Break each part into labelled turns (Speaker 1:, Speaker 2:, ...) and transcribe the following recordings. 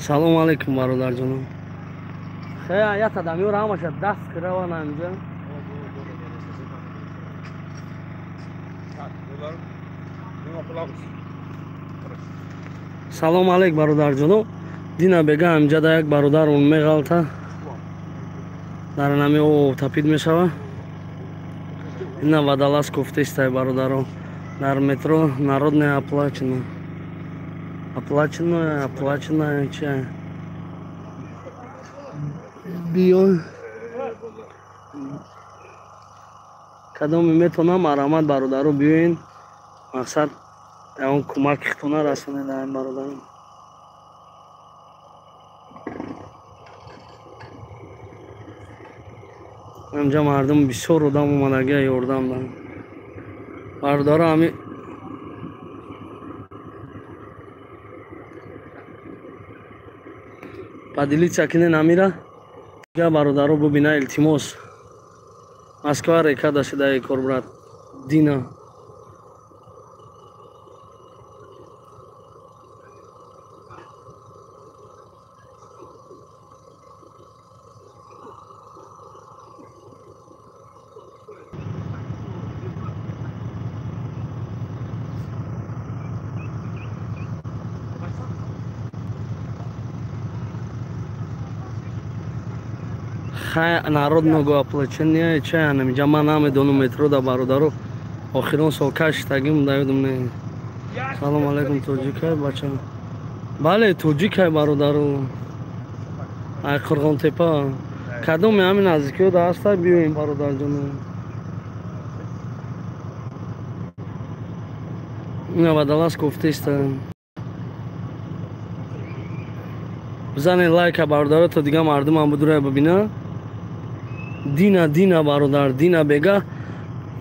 Speaker 1: Салому алейкум, бародарҷонам. Хе, я тадамёр ҳамаша даст кираван ҳамҷа. Салом алейк, бародарҷоно. Дина бега ҳамҷа да як бародарон меғалта. Дар нами об тапид мешава. Ина водолаз кофтестай, бародаро. Дар метро народное оплачено. Оплаченное, оплаченное чай. Биё. Кадоме метонам, марҳамат, бародаро, биёен. Мақсад ягон кӯмаки худтона расонед ҳамин бародаро. Инҷа мардум бисёр одам омадагия ёрдам дан. Бародаро, ҳами поделиться кинен ҳамира. Дига бародаро бубина, илтимос. Москва река да шуда кор, брат. Дина. Народного оплачения чай ҳаминҷа ман намедонам метро да, бародаро. Охирон сол каштагим даёдам не. Салом алейкум, тоҷикай бача? Бале, тоҷикай, бародаро. Ай Қурғонтепа. Кадоме ҳамин наздикиҳо да ҳаста, биёем, бародарҷоно. Ина водолаз кофтеста. Бизанед лайка, бародаро, то дига мардумам будурай бибина. Дина, дина, бародар, дина бега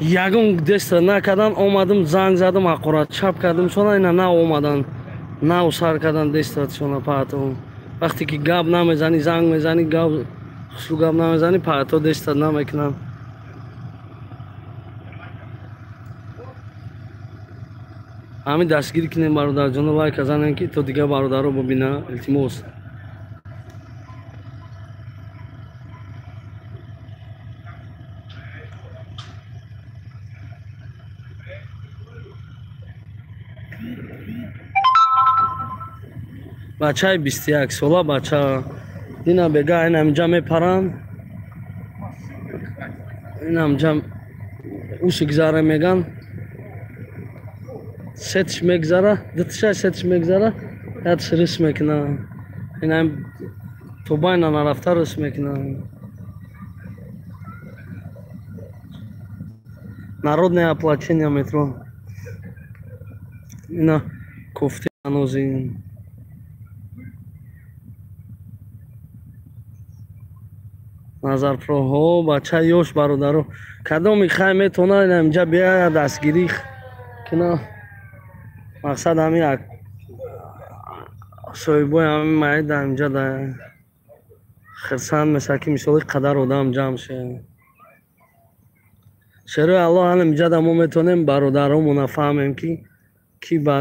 Speaker 1: ягон деста накардан, омадам, занг задам, ҳақорат чап кардам шона, ина на омадан, нав сар кардан дестатшона паато. Вақте ки гап намезанӣ, занг мезанӣ, гап хушрӯ гап намезанӣ, паато деста намекунанд. Ҳамин дастгирӣ кунем, бародарҷоно, лайка занем, ки то дига бародаро бибина, илтимос. Бачаи 21 сола бача дина бега ин ҳаминҷа мепаранд, ин ҳаминҷа уси гузара меган, сетиш мегузара, дутиша сетиш мегузара, ятиш рис мекуна. Ин ҳам то байна нарафта рис мекуна. Народное оплачение метро. Ина кофте анозин. Назарпроҳо, бача ёш, бародаро, кадоми хай метавонад инҷа биёяд, дастгирӣ кина. Мақсад ҳамин соҳибои ҳамин маида инҷа да хирсанд мешавад, ки мисоли қадар одам ҷамъ шавад. Шерои Аллоҳ, ҳамин инҷа да мо метавонем бародаромона фаҳмем, ки ки ба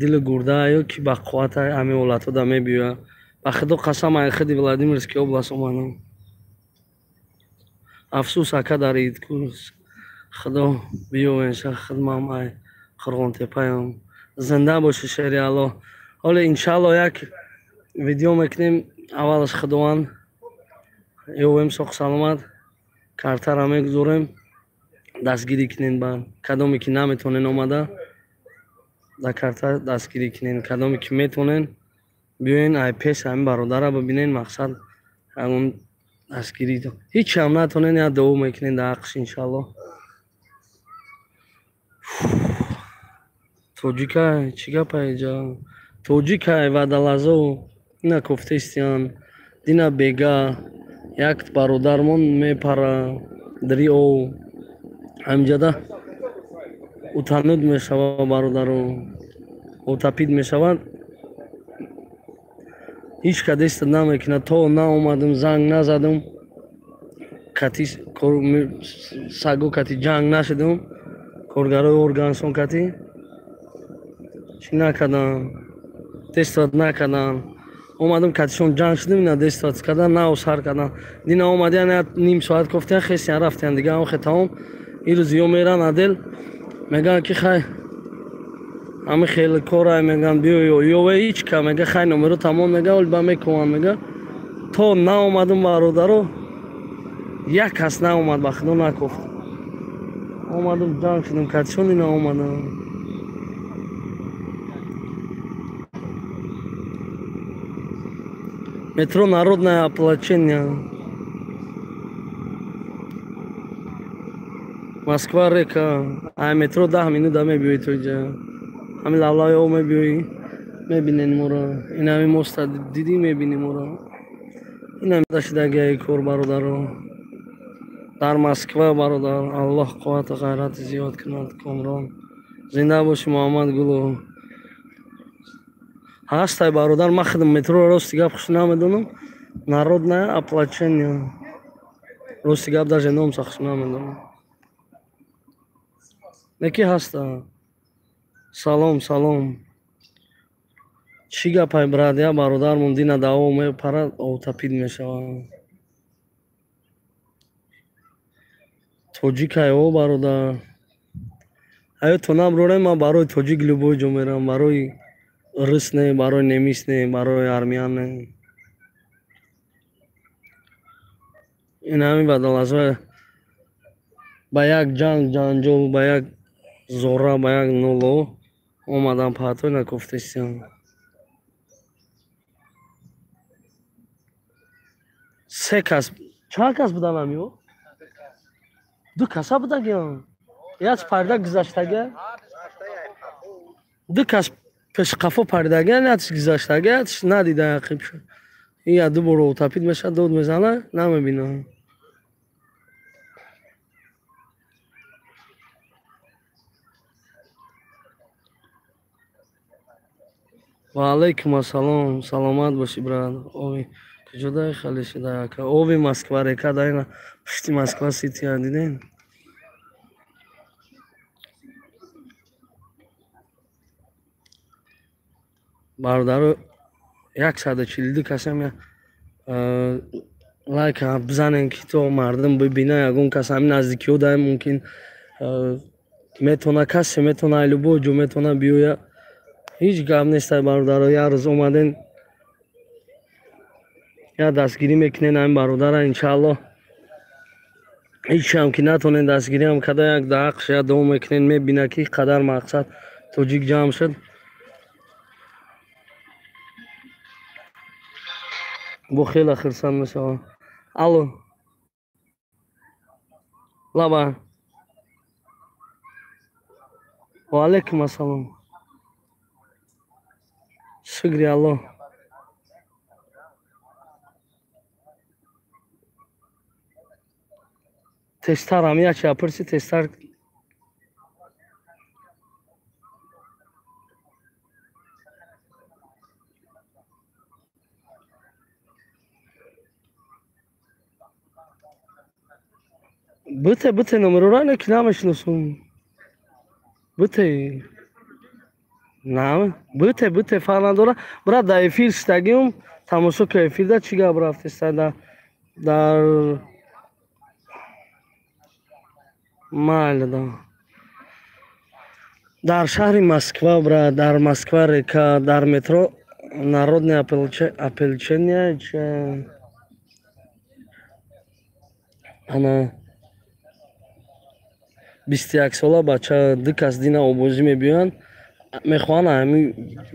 Speaker 1: дили гурда ё ки ба қуввата ҳамин ҳолатҳо да мебиёяд. Ба худо қасам, ай худи Владимирский област омадам. Афсӯс, ака, дар идкурс худо биёвенша. Хидмам ай Қурғонтепаям. Зинда боши, шери Аллоҳ. Ҳоле иншаалло як видео мекунем. Аввалаш худованд ёвем соқ саломат, картара мегузорем, дастгирӣ кунен. Ба кадоме ки наметонен омада, дар карта дастгирӣ кунен. Кадоме ки метонен, биёен, ай пеш ҳамин бародара бибинен. Мақсад ҳамон дастгирӣ. Ҳичам натонен, як дуо мекунен дар ҳаққш, иншаалло. Тоҷикай, чӣ гапа иҷа? Тоҷикай вадалазо ина кофтестиян. Дина бега як бародармон мепара дри ов, ҳаминҷада утонуть мешава, бародаро, утопить мешавад. Ҳеҷ ка деста намекунад. То наомадам, занг назадам, кати саго кати ҷанг нашудам, коргарои органсон кати чӣ накардам, теста накардам. Омадам катишон ҷанг шудам, ина действовать кардан, нав сар кардан. Дина омадиян як ним соат кофтиян, хестиян рафтиян, дига ҳам хе тамом. Ирӯз ё меран адел, мегӯянд ки хай ҳами хеле корай, мегӯянд биё ёве ҳеч ка, мега хай номеро тамом, мега оли ба мекунанд, мега то наомадам бародаро, як кас наомад, ба худо накофт. Омадам ҷанг шудам катишон, ина омадам. Метро Народное ополчение. Москва река. А метро 10 минут мебиёи то иҷа. Ҳами лавлави об мебиёи, мебинен моро. Ин ҳами моста дидӣ, мебинӣ моро. Ин ҳами дашидагиаи кор бародаро. Дар Москва бародар, Аллоҳ қуввату ғайрати зиёд кунад, Комрон. Зинда бошӣ Муҳаммад Гулов. Ҳастай бародар, ман худам метроро рости гап хуш намедонам. Народное ополчение. Рости гап даже номса хуш намедонам. Неки ҳаста. Салом, салом. Чӣ гапай брат, я бародармон дина даъво мепарад, отапид мешавад. Тоҷикай о бародар. Аё то наброрем, ман барои тоҷик любой ҷо мерам, барои рус не, барои немис не, барои армян не. Ин ҳамин бадалаза ба як ҷанг ҷанҷол, ба як зора, ба як ноло омадан паҳтой накофтестиям. Се кас, чанд кас будан ҳамиё? Ду каса будагиям. Як парда гузаштага. Ду кас пеш қафо паридагиан, якш гузаштага, якш надида ақиб. Ин як ду бор отапид мешавад, дод мезана, намебинам. Ва алайкум ассалом, саломат бошӣ брат. Ови куҷо дай хали шуда ака? Ови Москва река дай на пушти Москва сити дидем. Бародаро 142 касам лайк бизанем ки то мардум бибина, ягон кас ҳамин наздикиҳо дай мумкин метавона, касе метавона любой ҷо метавона биёя. Ҳеҷ гап нестай бародаро, як рӯз омаден, як дастгирӣ мекунен ҳамин бародара, иншааллоҳ. Ҳечам ки натонен дастгириам карда, як даҳақш як дуо мекунен, мебина ки қадар мақсад тоҷик ҷамъ шуд. Бо хеле хурсанд мешавам. Алло. Лаба. Ва алайкум ассалом. Шукри Аллоҳ. Тезтар ҳам як чия пурси, тезтар. Бите, бите номерора не ки намешиносум. Бите. На, бите, бите фарқ надора. Брат, дар эфир шидагиум, тамошо ки эфирда чӣ гап рафтеста дар майли да. Дар шаҳри Москва, брат, дар Москва река, дар метро Народное ополчение, че ана 21 сола бача, ду кас дина обозӣ мебиёянд, мехоҳанд ҳамин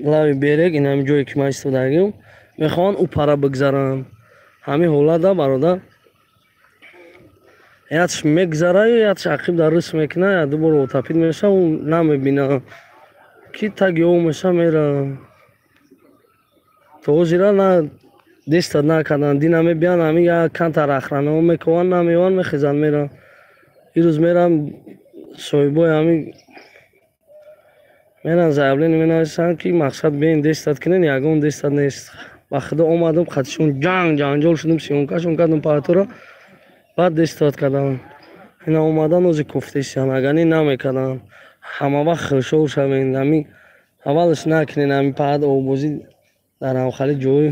Speaker 1: лави берег, ин ҳамин ҷое ки ман истодагиам, мехоҳанд ӯ пара бигзаранд. Ҳамин ҳолатда бародар якш мегзараю, якш ақиб дар рус мекунад, як ду бор отапид мешава, ӯ намебина ки таги об меша мера. То ҳозира на деста накарданд, дина мебиёянд, ҳамин як кантар охранаҳо мекунанд, намеоянд, мехезанд, меранд. Ирӯз мерам соҳибои ҳамин меран заявление менависанд ки мақсад биёен дестат кунен, ягон дестат нест. Ба худо омадам, қатишон ҷанг ҷанҷол шудам, сиёнкашон кардам паҳтора, баъд дестат кардам. Ина омадан ози кофтесиян, агар не намекарданд. Ҳама вақт хушҳол шавен, ҳамин аввалаш накунен ҳамин паҳат обозӣ дар ҳамхали ҷой.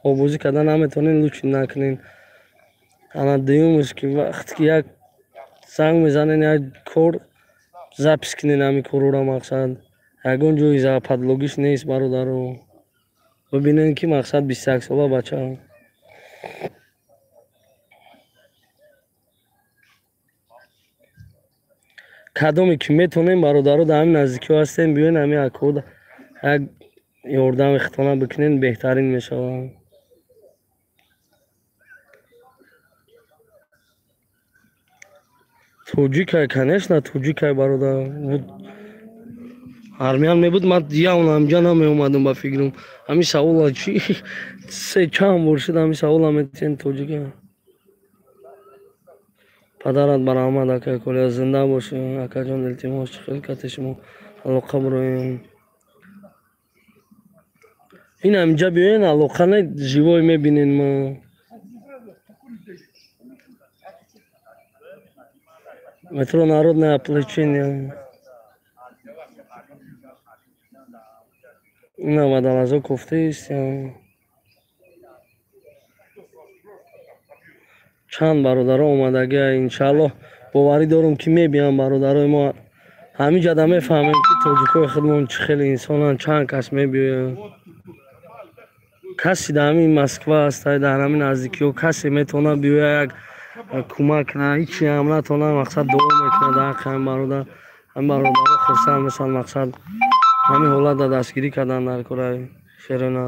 Speaker 1: Обозӣ карда наметавонен, лучше накунен. Ана дуюмаш ки вақте ки як занг мезанен, як кор запись кунен, ҳамин корора мақсад ягон ҷои подлогиш нест, бародаро. Бибинен ки мақсад 21 сола бача. Кадоме ки метавонем, бародаро, дар ҳамин наздикиҳо ҳастем, биёен ҳамин акода як ёрдами хитона бикунен, беҳтарин мешавад. Тоҷикай, конечно, тоҷикай, бародар. Армян мебуд, ман явно ҳамҷа намеомадам ба фикрам. Ҳамин савола чи се чанд бор шуд, ҳамин савола метиҳен, тоҷика. Падарат бараҳмат, акай Коля, зинда бошӣ, акаҷон, илтимос, чӣ хел кате шумо алоқа бироем. Ин ҳаминҷа биёен, алоқа не, живой мебинен ма. Метро Народное ополчение. Ина вадалазо кофтаист. Чанд бародаро омадагия, иншааллоҳ боварӣ дорум ки мебиям бародарои мо. Ҳамин ҷада мефаҳмем ки тоҷикои худмон чӣ хеле инсонанд, чанд кас мебиёянд. Касе дар ҳамин Москва аст, дар ҳамин наздикиҳо касе метавонад биёяд як кӯмак кунад, ҳичи ҳам натавонад, мақсад дуо мекунад дар ҳаққи ҳамин бародар. Ҳамин бародаро хурсанд мешаванд, мақсад ҳамин ҳолатда дастгирӣ кардан дар кораи шерона.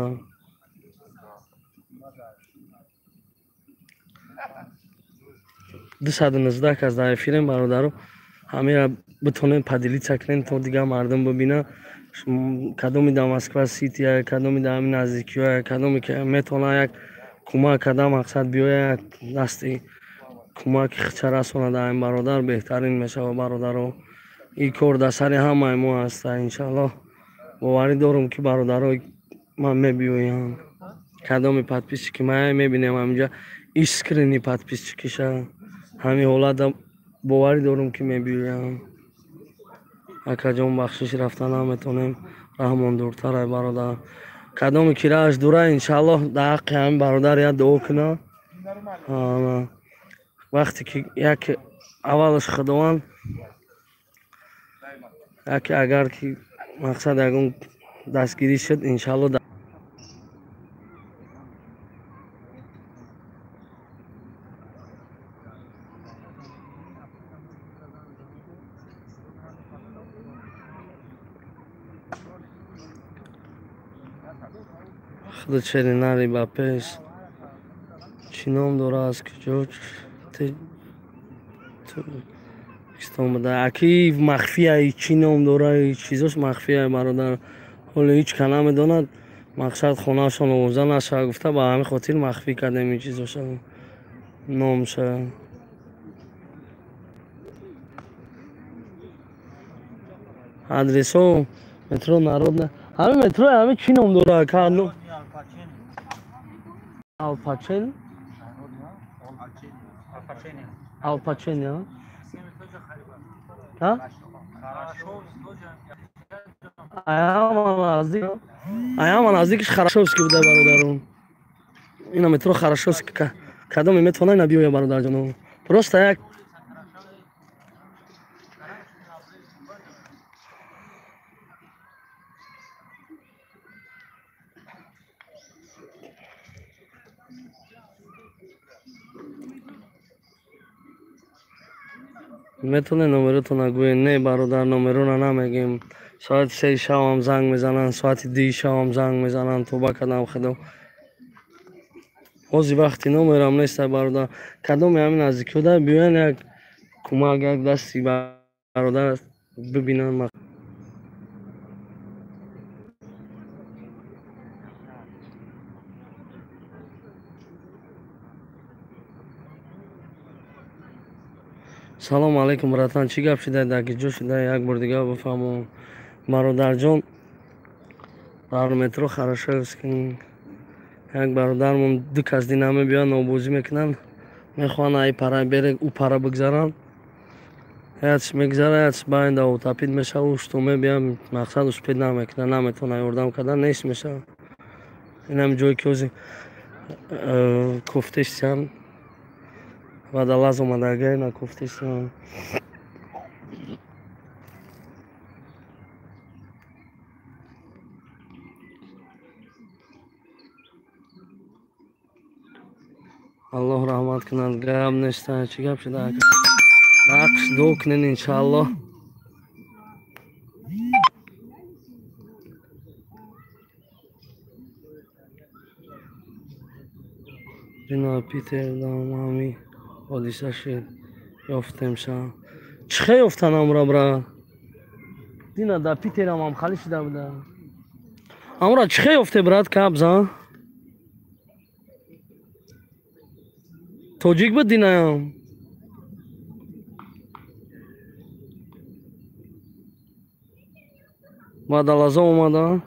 Speaker 1: 219 кас дар эфирем, бародаро. Ҳамира битонем поделиться кунем, то дигар мардум бибинанд. Кадоми дар Москва сити, кадоми дар ҳамин наздикиҳо, кадоме ки метавонад як кӯмак карда, мақсад биёяд як дасти кӯмаки хича расонад ҳамин бародар, беҳтарин мешавад, бародаро. Ин кор дар сари ҳамаи мо аст, иншааллоҳ. Боварӣ дорум ки бародаро ман мебиёям. Кадоми подписчики ман мебинем ҳаминҷа искренний подписчикиша. Ҳамин ҳолатда боварӣ дорум ки мебиёям. Акаҷон, бахшиш, рафта наметавонем, раҳмон дуртарай, бародар. Кадоме ки раҳаш дура, иншааллоҳ дар ҳаққи ҳамин бародар як дуо кунад. Вақте ки як аввалаш Худованд, яке агар ки мақсад ягон дастгирӣ шуд, иншааллоҳ. Худо чери нари ба пеш. Чӣ ном дора, аз куҷо Тоҷикистон буда? Аки махфия, чӣ ном дора, чизош махфия, бародар. Ҳоло ҳеҷ ка намедонад, мақсад хонаашон овоза нашавад гуфта, ба ҳамин хотир махфӣ кардем ин чизоша, номша. Адресо метро Народная. Ҳамин метро ҳамин чӣ ном дора? Алпачен? Алпачен, а? Аяма наздикиш Хорошовский буда, бародарон. Ина метро Хорошовский. Кадоме метавона ина биёя, бародарҷоно. Просто як метавонед номеротона гӯед? Не, бародар, номерона намегем. Соати 3 шавам занг мезананд, соати 2 шавам занг мезананд, тоба кардам худо. Ҳозир вақти номерам нест, бародар. Кадоме ҳамин наздикиҳо биёянд як кӯмак, як дасти бародар бибинанд. Салом алейкум, братан, чӣ гап шуда, дар куҷо шуда, як бор дигар бифаҳмон. Бародарҷон, дар метро Хорошевский як бародармон ду кас дина мебиёянд, обозӣ мекунанд, мехоҳанд ай пара берег ӯ пара бигзаранд. Яч мегзара, яч байнда утопид мешава, ушто мебиям, мақсад успед намекунад, наметавонад ёрдам кардан, нест мешава. Инам ҷое ки ҳозир Кофтестян водолаз омадагай на кофтестян. Аллоҳ раҳмат кунад, гап неста, чӣ гап шуда? Нақш дуо кунед иншааллоҳ. Бина Питер дам ҳами ҳодиса шуд, ёфтем ша. Чӣ хел ёфтан амра брат? Дина да Питерам ҳам хали шуда буда. Амра чӣ хел ёфте брат кабза? Тоҷик буд динаям? Водолаза омада.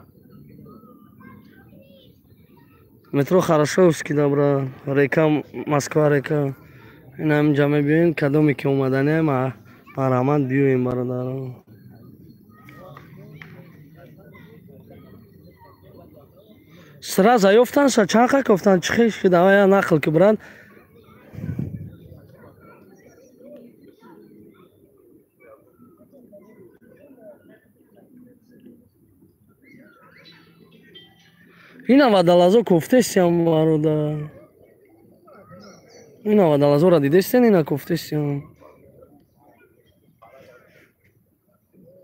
Speaker 1: Метро Хорошевский да брат, река Москва река. Ин ҳаминҷа мебиёем, кадоме ки омаданиам марҳамат биёем бародаро. Сразу ёфтанша, чанд қа кофтан, чӣ хел шуд? Ая нақл ки брат. Ина водолазо кофтестиям бародар. Ина водолазоро дидестен, ина кофтестиям.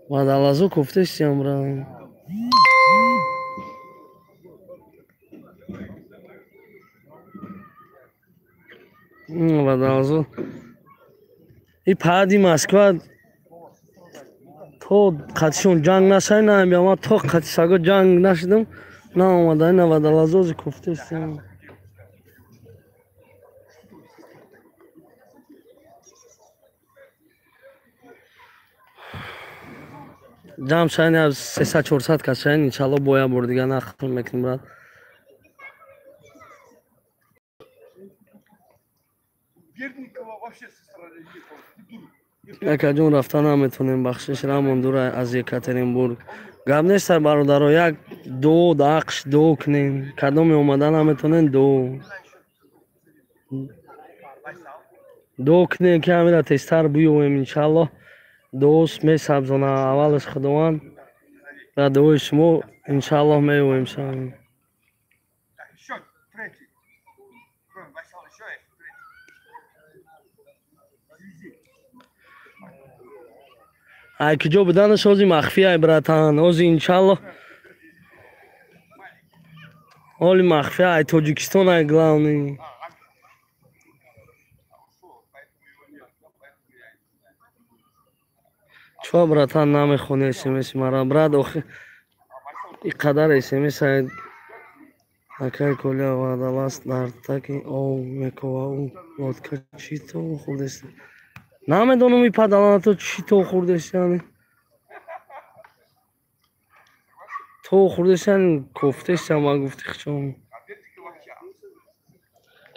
Speaker 1: Водолазо кофтестиям бра. Водолазо. И пади Москва то қатишон ҷанг нашай наам, ма то қати саго ҷанг нашидам. Наомада, ина водолазози кофтестиям. Ҷамъ шавем аз 300-400 кас шавем, иншалло бо як бор дига нақл мекунем брат. Якаҷон рафта наметонем, бахшиш рамон дур аз Екатеринбург. Гап нест бародаро, як дуо да ақш дуо кунем. Кадоме омада наметонем дуо. Дуо кунем ки ҳамира тезтар биёвем иншаллоҳ. Дуост месабзона аввалаш Худованд ва дуои шумо иншаллоҳ меёвем шавем. Ай куҷо буданаш ҳози махфӣ ай братан, ҳози иншаллоҳ ҳоли махфӣ ай Тоҷикистон ай главный. Чо братан намехони смс мара брат, охи и қадар смс ай акай Коля водолаз дар таки ов мекова ӯ лодка чӣ то хӯрдест? Намедонам и падалана то чӣ то хӯрдест, яъне то хӯрдест, яъне кофтест, ма гуфти хчом.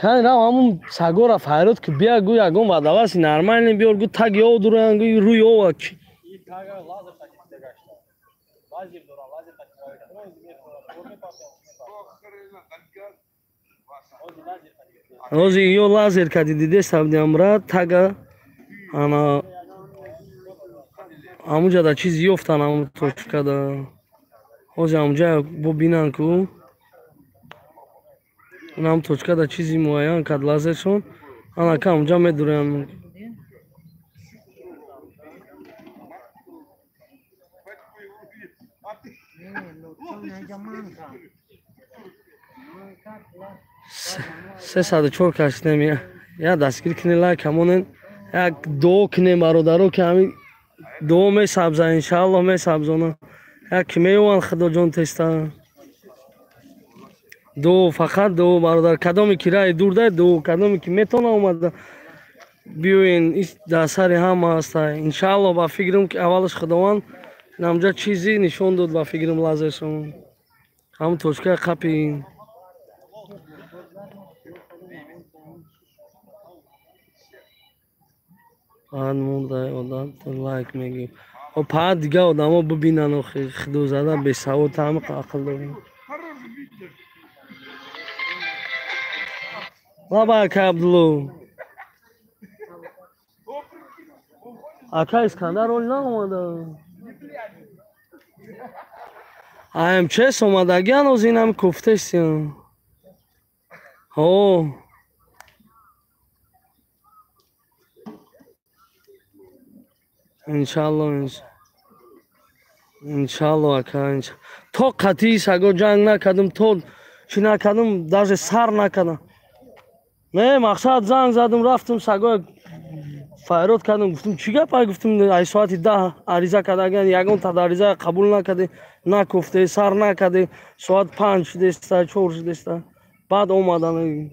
Speaker 1: Кани рав ҳамун сагора файрод ки бия гӯ ягон водолази нормальный биёр, гӯ таги ов дуроян, гӯ рӯи ова чӣ. Ҳози ё лазер кади дидест абдиам брат, тага ана ҳамунҷа да чиз ёфтан, ҳамун точкада. Ҳози ҳамунҷа бо бинан ку ҳам точкада чизи муайян кард лазершон, анака ҳамунҷа медурян. 304 кас шидем, я дастгир кунед, лайк ҳамонен, як дуо кунем бародаро ки ҳамин дуо месабза иншааллоҳ месабзона. Як ки меёванд Худоҷон теста. Дуо, фақат дуо бародар, кадоме ки раи дур дай дуо, кадоме ки метона омада биёен, дар сари ҳама ҳаста. Иншааллоҳ ба фикрам ки аввалаш Худованд намҷа чизе нишон дод ба фикрам лазершон. Ҳамун точкаи қапи. Паҳад мурдай одам лайк мегӣ. О паҳад дига одамо бибинан охи худозада бесавод ҳама ақл дорем. Лаба ака Абдулло. Ака Искандар ол наомада. АМЧС омадагӣ ҳанӯз инам кофтестиям. Ҳо. Иншалло, иншалло ака, то қатъии саго ҷанг накардам, то чӣ накардам, даже сар накардам. Не, мақсад занг задам, рафтам саго файрод кардам, гуфтам чӣ гап, гуфтам ай соати 10 ариза кардаган, ягон та ариза қабул накарде, накуфте, сар накарде, соат 5 шудеста, 4 шудеста. Баъд омадан.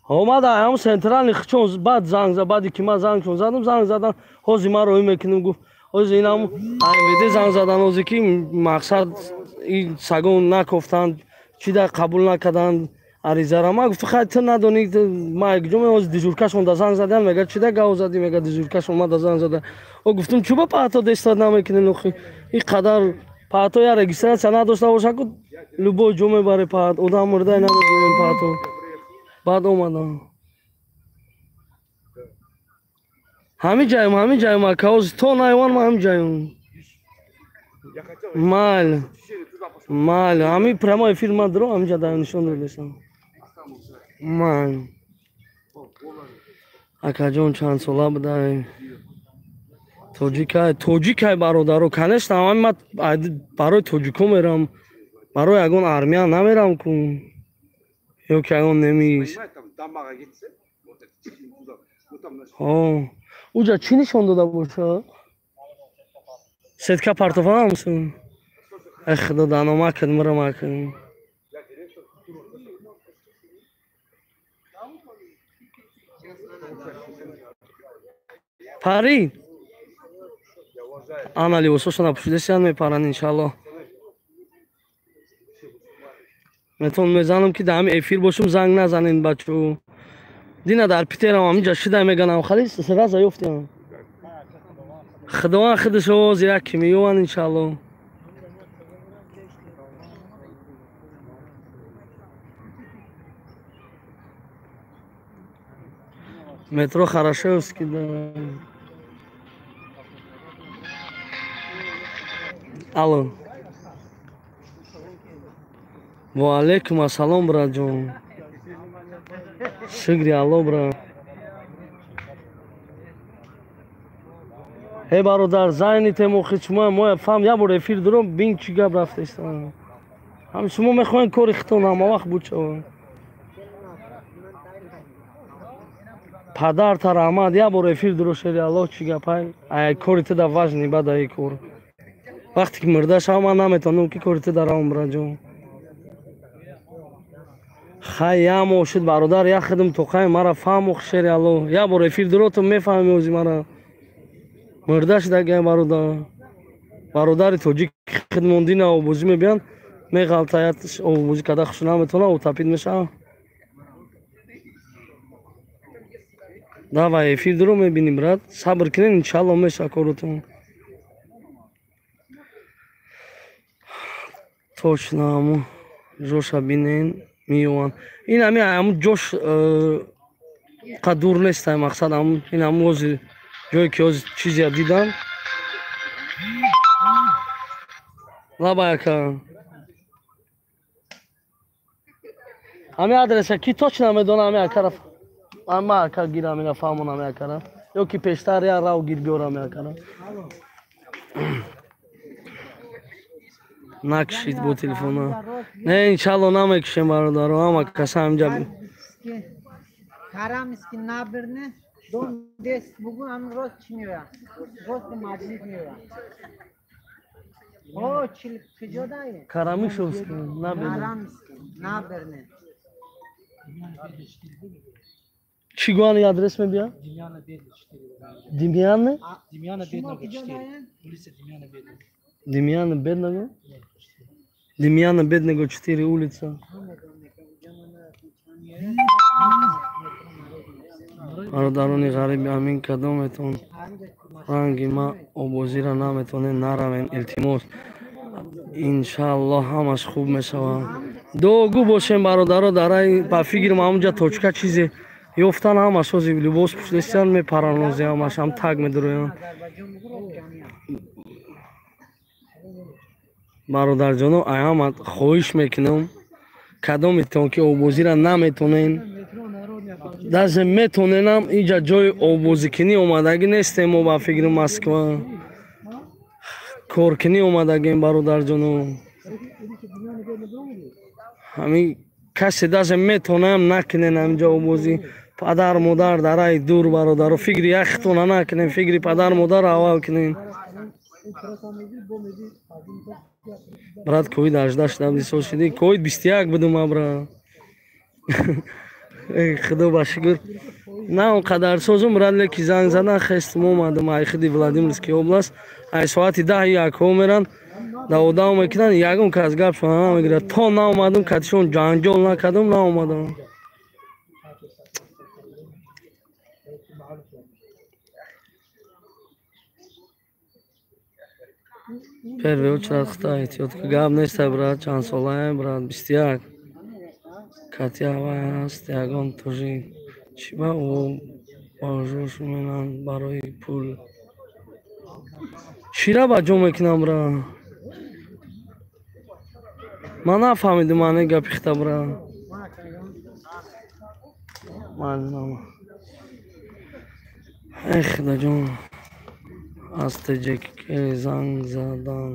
Speaker 1: Омада ҳам центральный хчон баъд занг зад, баъди ки ман зангшон задам, занг задан, ҳозир ман роҳӣ мекунем, гуфт ҳозир инам АМВД занг задан, ҳозир ки мақсад ин сагон накофтанд, чӣ да қабул накарданд аризара. Ман гуфтам хай ту надонӣ, ман куҷо меоям, ҳозир дежуркашон да занг задан, мега чӣ да гав задӣ, мега дежуркашон ма да занг зада. О гуфтам чӯ ба паҳто дестат намекунен охи, ин қадар паҳто я регистрация надошта боша ку любой ҷо мебаре паҳт, одам мурдай намегӯем паҳто. Баъд омадам. Ҳамин ҷаем, ҳамин ҷаем ака, ҳозир то наёван ман ҳамин ҷаем. Майли, майли, ҳамин прямой эфир ман дуро ҳамин ҷа дар нишон додесам. Майли. Акаҷон чанд сола будай? Тоҷикай, тоҷикай бародаро, конечно, ҳамин ман барои тоҷико мерам, барои ягон армия намерам ку. Ё ки ягон немис. Ҳо, уҷа чӣ нишон дода боша? Сетка партофанамсун. Эй худо данома кад мирам акун. Пари. Ана либосошона пӯшидасиян мепаранд иншалло. Метон мезанам ки дар ҳамин эфир бошум, занг назанед бачо. Дина дар Питерам ҳаминҷа шида меганам, хали сразу ёфтиам. Худованд худаш овози як ки меёванд иншалло. Метро Хорошевский, да. Алло. Ва алейкум ассалом, братҷон. Шукри Алло, брат. Эй бародар, зайни темохи шумо моя фам я бор эфир дуром бин чӣ гап рафтест. Ҳам шумо мехоҳед кори хитон ҳама вақт буд шава. Падар та раҳмат, я бор эфир дуро шери Алло чӣ гап ай? Ай кори ту да важни бад ай кор. Вақте ки мурда шавам ман наметавонам ки кори ту да равам, братҷон. Хай я мошид бародар, я хидм тоқай мара фаҳму шери Алло. Я бор эфир дуро ту мефаҳми ози мара. Мурда шудагай бародар. Бародари тоҷик хидмондина обозӣ мебиянд, меғалтаят обозӣ када хуш наметавона, утапид мешава. Давай эфир дуро мебинӣ, брат. Сабр кунед, иншалло меша коротон. Точно ҳаму ҷоша бинен меёванд. Ин ҳами ҳаму ҷош қа дур нест, мақсад ҳаму ин ҳаму ҳозир ҷое ки ҳозир чизия дидам. Лаба ака. Ҳами адреса ки точно медона, ҳами акара ама ака гирам ина фаҳмонам акара. Ё ки пештар я рав гир биёрам акара. Накшид бо телефона. Не, иншалло намекушем бародаро, ҳама каса ҳамҷа.
Speaker 2: Карамиски набирне, дом дест бугун ам рост чӣ меояд? Рост маҷлис меояд. О, чил куҷо дае?
Speaker 1: Карамишовски набирне.
Speaker 2: Карамиски набирне.
Speaker 1: Чӣ гуани адрес мебия?
Speaker 3: Демьяна Бедного 4.
Speaker 1: Демьяна?
Speaker 3: Демьяна Бедного 4. Улица Демьяна Бедного.
Speaker 1: Демьяна Бедного? Демьяна Бедного 4 улица. Бародарони ғариби амин кадометон ранги ма обозира наметонед наравен, илтимос. Иншааллоҳ ҳамаш хуб мешавад. Дуогӯ бошем бародаро, дарай ба фикрим ҳамунҷа точка чизе ёфтан, ҳамаш ози либос пӯшидастиян, мепаранд, ози ҳамаш ҳам так медуроянд. Бародарҷоно, ай ҳама хоҳиш мекунам, кадометон ки обозиро наметонен, даже метоненам, инҷа ҷои обозикунӣ омадагӣ нестем. Мо ба фикри Москва коркунӣ омадагем, бародарҷоно. Ҳамин касе даже метонаам, накунен ҳаминҷа обозӣ. Падар модар дараи дур, бародаро, фикри яхтона накунем, фикри падар модар аввал кунем. Брат, ковид 18 шуда буди, сол шуди? Ковид 21 будум, абра. Худо ба шукр, на он қадар созум, брат, леки занг задан, хестум, омадам. Ай худи Владимирский област, ай соати 10 якҳо меранд, даводав мекунанд, ягон кас гапшон намегирад. То наомадум, катишон ҷанҷол накардум, наомадам. Первый очередь хита эҳтиёт. Гап неста, брат. Чанд солаем, брат? 21. Кати ҳавай ҳаст ягон тоҷик? Чӣ ба ӯ бажош менанд барои пул? Чира ба ҷо мекунам, брат? Ман нафаҳмидум маънии гапи хита, брат. Эх, худоҷон, аз ТҶК занг задан.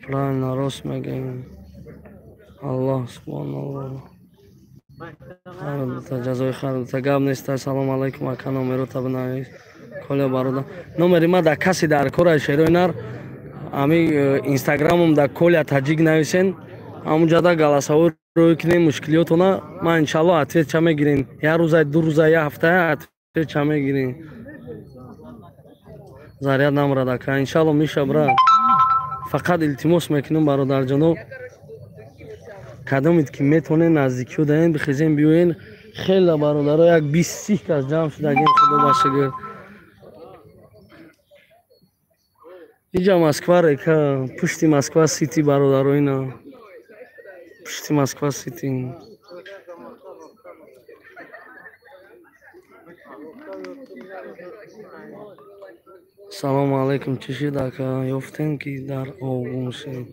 Speaker 1: Правильно, рост мегӯем. Аллоҳ субҳоналлоҳ ҷазои хайр. Гап неста. Салому алайкум, ака, номерота бинавис. Коля бародар, номери ма дар касе дар кора шерои нар, ами инстаграмом дар Коля Таҷик нависен, ҳамунҷа да голосовой рӯй кунем мушкилиётона, ман иншаллоҳ ответча мегирем. Як рӯза, 2 рӯза, як ҳафта ответча мегирем. Заряд намрад, ака, иншалло меша, брат. Фақат илтимос мекунам, бародарҷоно, кадомед ки метонен, наздикиё даен, бихезен, биёен. Хеле бародаро, як 20-30 кас ҷамъ шудагем, худо ба шукр. Иҷа Москва река, пушти Москва Сити, бародаро, ина пушти Москва Сити. Салому алайкум, чӣ шуд, ака, ёфтем ки дар об гум шуд?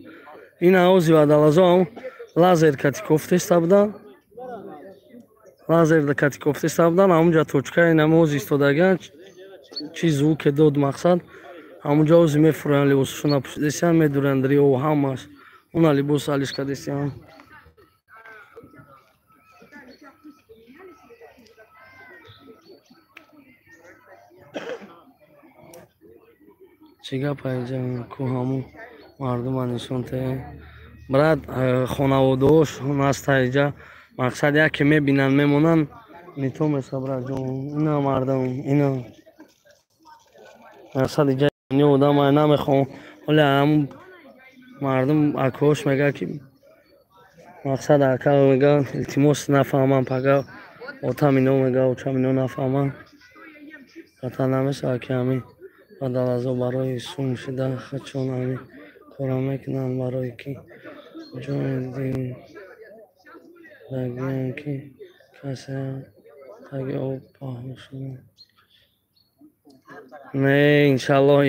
Speaker 1: Ин ози вадалазо лазер кати кофтеста будан, лазер кати кофтеста будан, ҳамунҷа точкаи намози истодагиан, чи звуке дод, мақсад ҳамунҷа ози мефурӯянд, либосашона пӯшидесиян, медуранд рио ҳамаш, уна либос алиш кардесиян. Чӣ гап айҷа ку ҳаму мардума нишон те, брат, хонаводаҳошон аст айҷа, мақсад яке мебинанд, мемонанд, нито меса, брат ҷон. Ина мардум, ина мақсад иҷа одам намехоҳам. Ҳоли ҳамун мардум акош мега ки мақсад ака мега, илтимос, нафаҳмам, пага отам ино мега, очам ино нафаҳмам, ата намешавад ки ҳамин бадалазо барои сум шида хачон ҳамин кора мекунанд, барои ки ҷои дидагиам ки касе таги об паҳн шуда. Не, иншаллоҳ,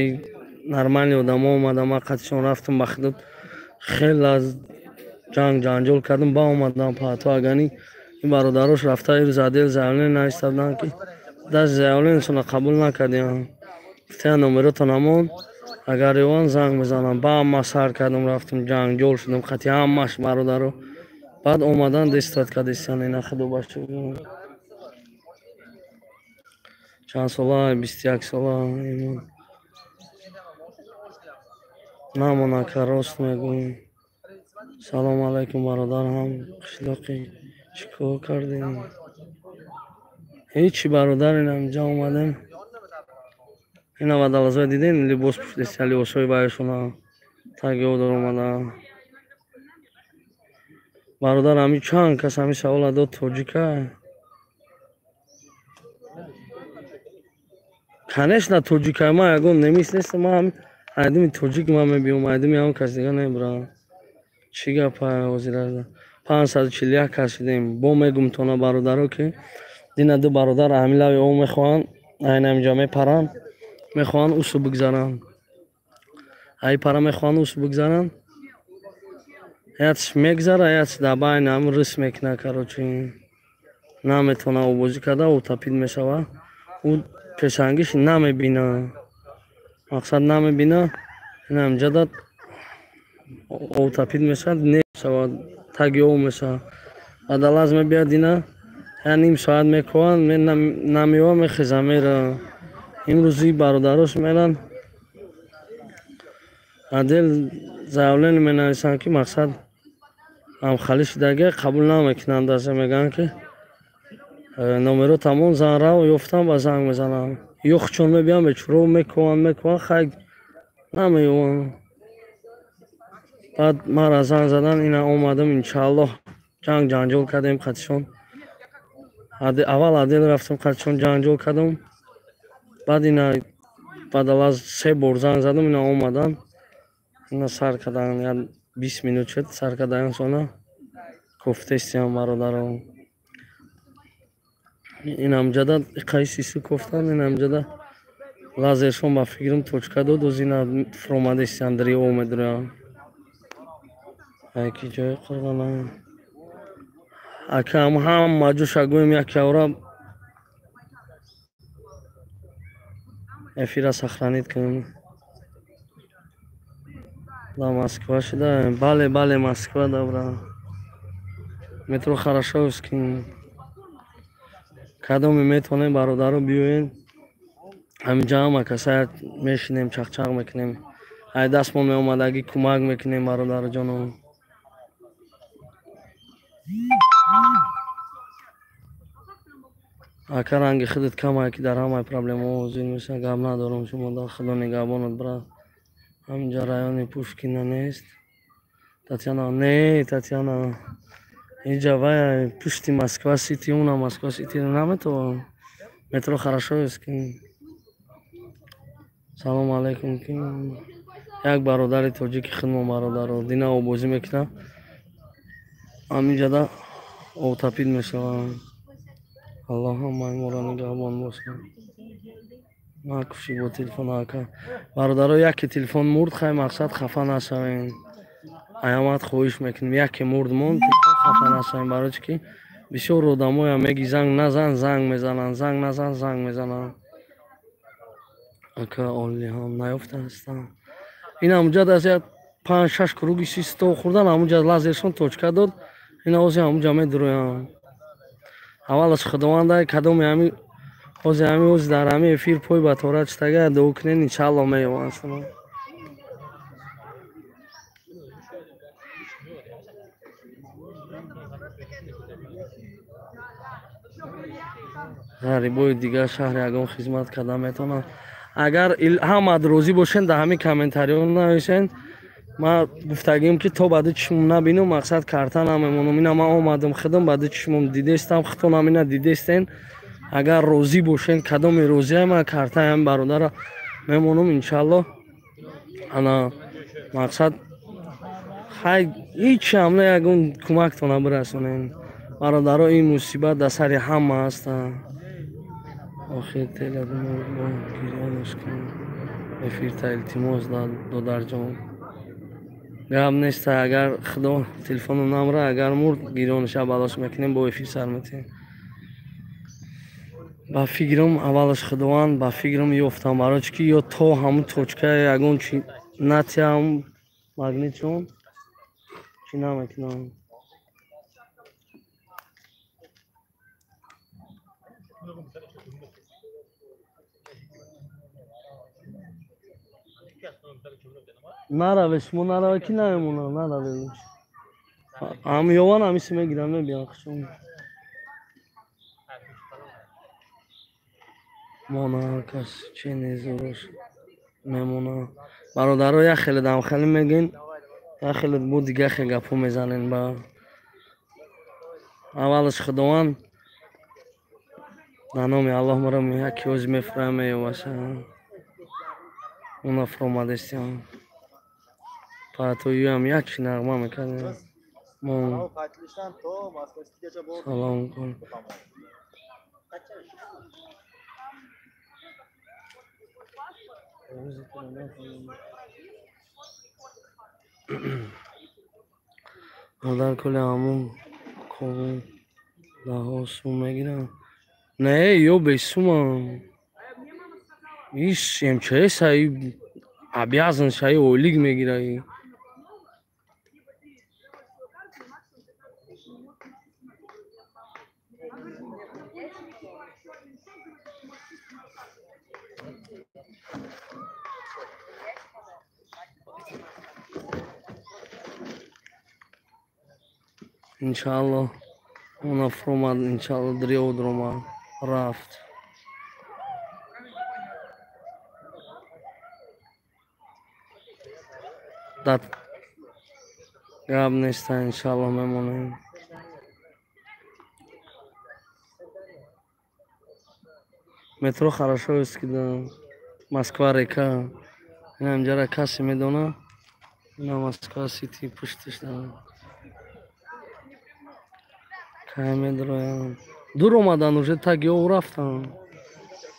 Speaker 1: нормальный одамо омада. Ман қатишон рафтам, ба худо хеле аз ҷанг ҷанҷол кардам, ба омадам паҳто. Агани ин бародарош рафта ирӯз отдел заявление нависта буданд, ки даже заявлениешонро қабул накардем. Гуфтая, номеротон ҳамон, агар ёван, занг мезанам. Ба ҳама сар кардам, рафтам, ҷанҷол шудам қати ҳамаш, бародаро. Баъд омадан, действовать кардистиян. Ина, худо ба шукр. Чанд сола? 21 сола. Имон намон, ака, рост мегӯем. Салому алайкум, бародар, ҳам қишлоқӣ, чӣ кор кардем? Ҳечи, бародар, ина инҷа омадем. Ина вадалазои дидем, либос пӯшидеста, либосҳои баёшона таги одор омада. Бародар, ҳами чанд кас ҳами савола дод, тоҷика? Конечно, тоҷика. Ман ягон немис нестам, ман Айдими тоҷик ман мебиём, айдими ҳам кас дига небра. Чӣ гапа ҳозир? 541 кас шудем. Бо мегум тона бародаро, ки дина ду бародар ҳамин лави об мехоҳанд, айна ҳаминҷа мепаранд, мехоҳанд усу бигзаранд. Ай пара мехоҳанд усу бигзаранд. Ятш мегзара, ятш дар байни ҳам рис мекуна, короче. Наметавона обозӣ карда, утопид мешава. Ӯ пешангиш намебина. Мақсад намебина. Ин ҳаминҷа да утопид мешавад, мешавад, таги об мешавад. Водолаз мебиёд, ина я ним соат мекӯҳанд, намеёва, мехеза, мера. Имрӯзи бародарош меранд, отдел заявление менависанд, ки мақсад ҳамхалӣ шудагия, қабул намекунанд. Даста мегӯянд, ки номеро тамом, зан рав ёфтам, ба занг мезанам. Ё хучон мебиёнд, бечуро мекӯҳанд, мекӯҳанд, хай намеёванд. Баъд мара занг задан, ина омадам, иншааллоҳ ҷанг ҷанҷол кардем қатишон. Аввал отдел рафтам, қатишон ҷанҷол кардам. Баъд ина водолаз се бор занг задам, ина омадан. Ина сар кардан, як 20 минут шуд, сар кардан сона кофтестиям бародарон. Ин ҳамҷада иқаи сису кофтан, ин ҳамҷада лазершон ба фикрам точка дод, оз ина фуромадестиям, дарё медурям. Ки ҷои қурғона. Ака ҳама ҷоша гӯем як явра эфира сохранить кунем. Да Москва шуда. Бале, бале, Москва добра. Метро Хорошевский. Кадоме метавонем, бародаро, биёен. Ҳаминҷа ҳама каса мешинем, чақчақ мекунем. Ай дастмон меомадагӣ кӯмак мекунем, бародарҷоно. Ака, ранги худат камае, ки дар ҳамаи проблемаҳо ҳозир мешавад. Гап надорам, шумо да худо нигаҳбонат, брат. Ҳаминҷа райони Пушкина нест? Татьяна, не, Татьяна. Инҷа вай пушти Москва Сити, уна Москва Сити наметавон. Метро Хорошевский. Салом алейкум. Як бародари тоҷики худмон, бародаро, дина обозӣ мекунад. Ҳаминҷада утопид мешаванд. Аллоҳ ҳамаи моро нигаҳбон бошад. Накушӣ бо телефон, ака. Бародаро, яке телефон мурд, хай мақсад хафа нашавем. Аямат хоҳиш мекунем, яке мурд монд, хафа нашавем, барои чӣ ки бисёр одамоям меги занг назан, занг мезананд, занг назан, занг мезананд. Ака, олли ҳам наёфта ҳастам. Ин ҳамуҷа аз як панҷ шаш круги систо хӯрдан, ҳамуҷа лазершон точка дод, ина ҳозир ҳамуҷа медуроям. Аввалаш худованда кадоми ҳами ҳозир ҳами ҳозир дар ҳами эфир пой ба тора читага дуо кунен, иншааллоҳ меёванд шумо. Ғарибои дигар шаҳр ягон хизмат карда метавонанд. Агар ҳамад розӣ бошен, дар ҳамин комментариҳо нависен. Ман гуфтагим, ки то ба ду чишмом набинам, мақсад карта намемонам. Ина ман омадам, худам ба ду чишмом дидестам, худтонам ина дидестен. Агар розӣ бошен, кадоми розиам, ман картаи ҳамин бародара мемонам, иншааллоҳ. Ана мақсад хай ҳеҷ ҳам не, ягон кӯмактона бирасонем. Бародаро, ин мусибат дар сари ҳама ҳастанд. Охир гирёнаш кун эфирта, илтимос, додарҷон. Гап нест, агар худо телефону намра, агар мурд, гирёниша балош мекунем, бо эфир сар метиҳем. Ба фикрам аввалаш худованд, ба фикрам ёфтам, барои чӣ ки ё то ҳамун точка ягон чи натиҳам, магнитшон чӣ намекунам. Нараве, шумо нараве, ки намемонам, нараве. Ҳам ёван ҳамиси мегирам, мебиям хушон. Мона кас чи незурош мемона. Бародаро, як хеле дамхеле мегӯен, як хеле бо дигар хел гапҳо мезанен. Ба аввалаш худованд дар номи Аллоҳ маро яке ҳози мефурам, меёваша. Уна фуромадестиам. Паатоюам як нағма мекардем. Мо салом кун. Модар кули ҳамун ковудаҳо сум мегиранд. Не, ё бесумам. Иш МЧС ай обязан шаи ойлик мегира. Иншалло она фуромад, иншалло дрио дромад рафт. Дат гап неста, иншалло мемонем. Метро хорошо аст ки да Москва река. Ина инҷара касе медона. Ина Москва сити пушташ да. Кай медроям. Дур омадан уже таги ов рафтан.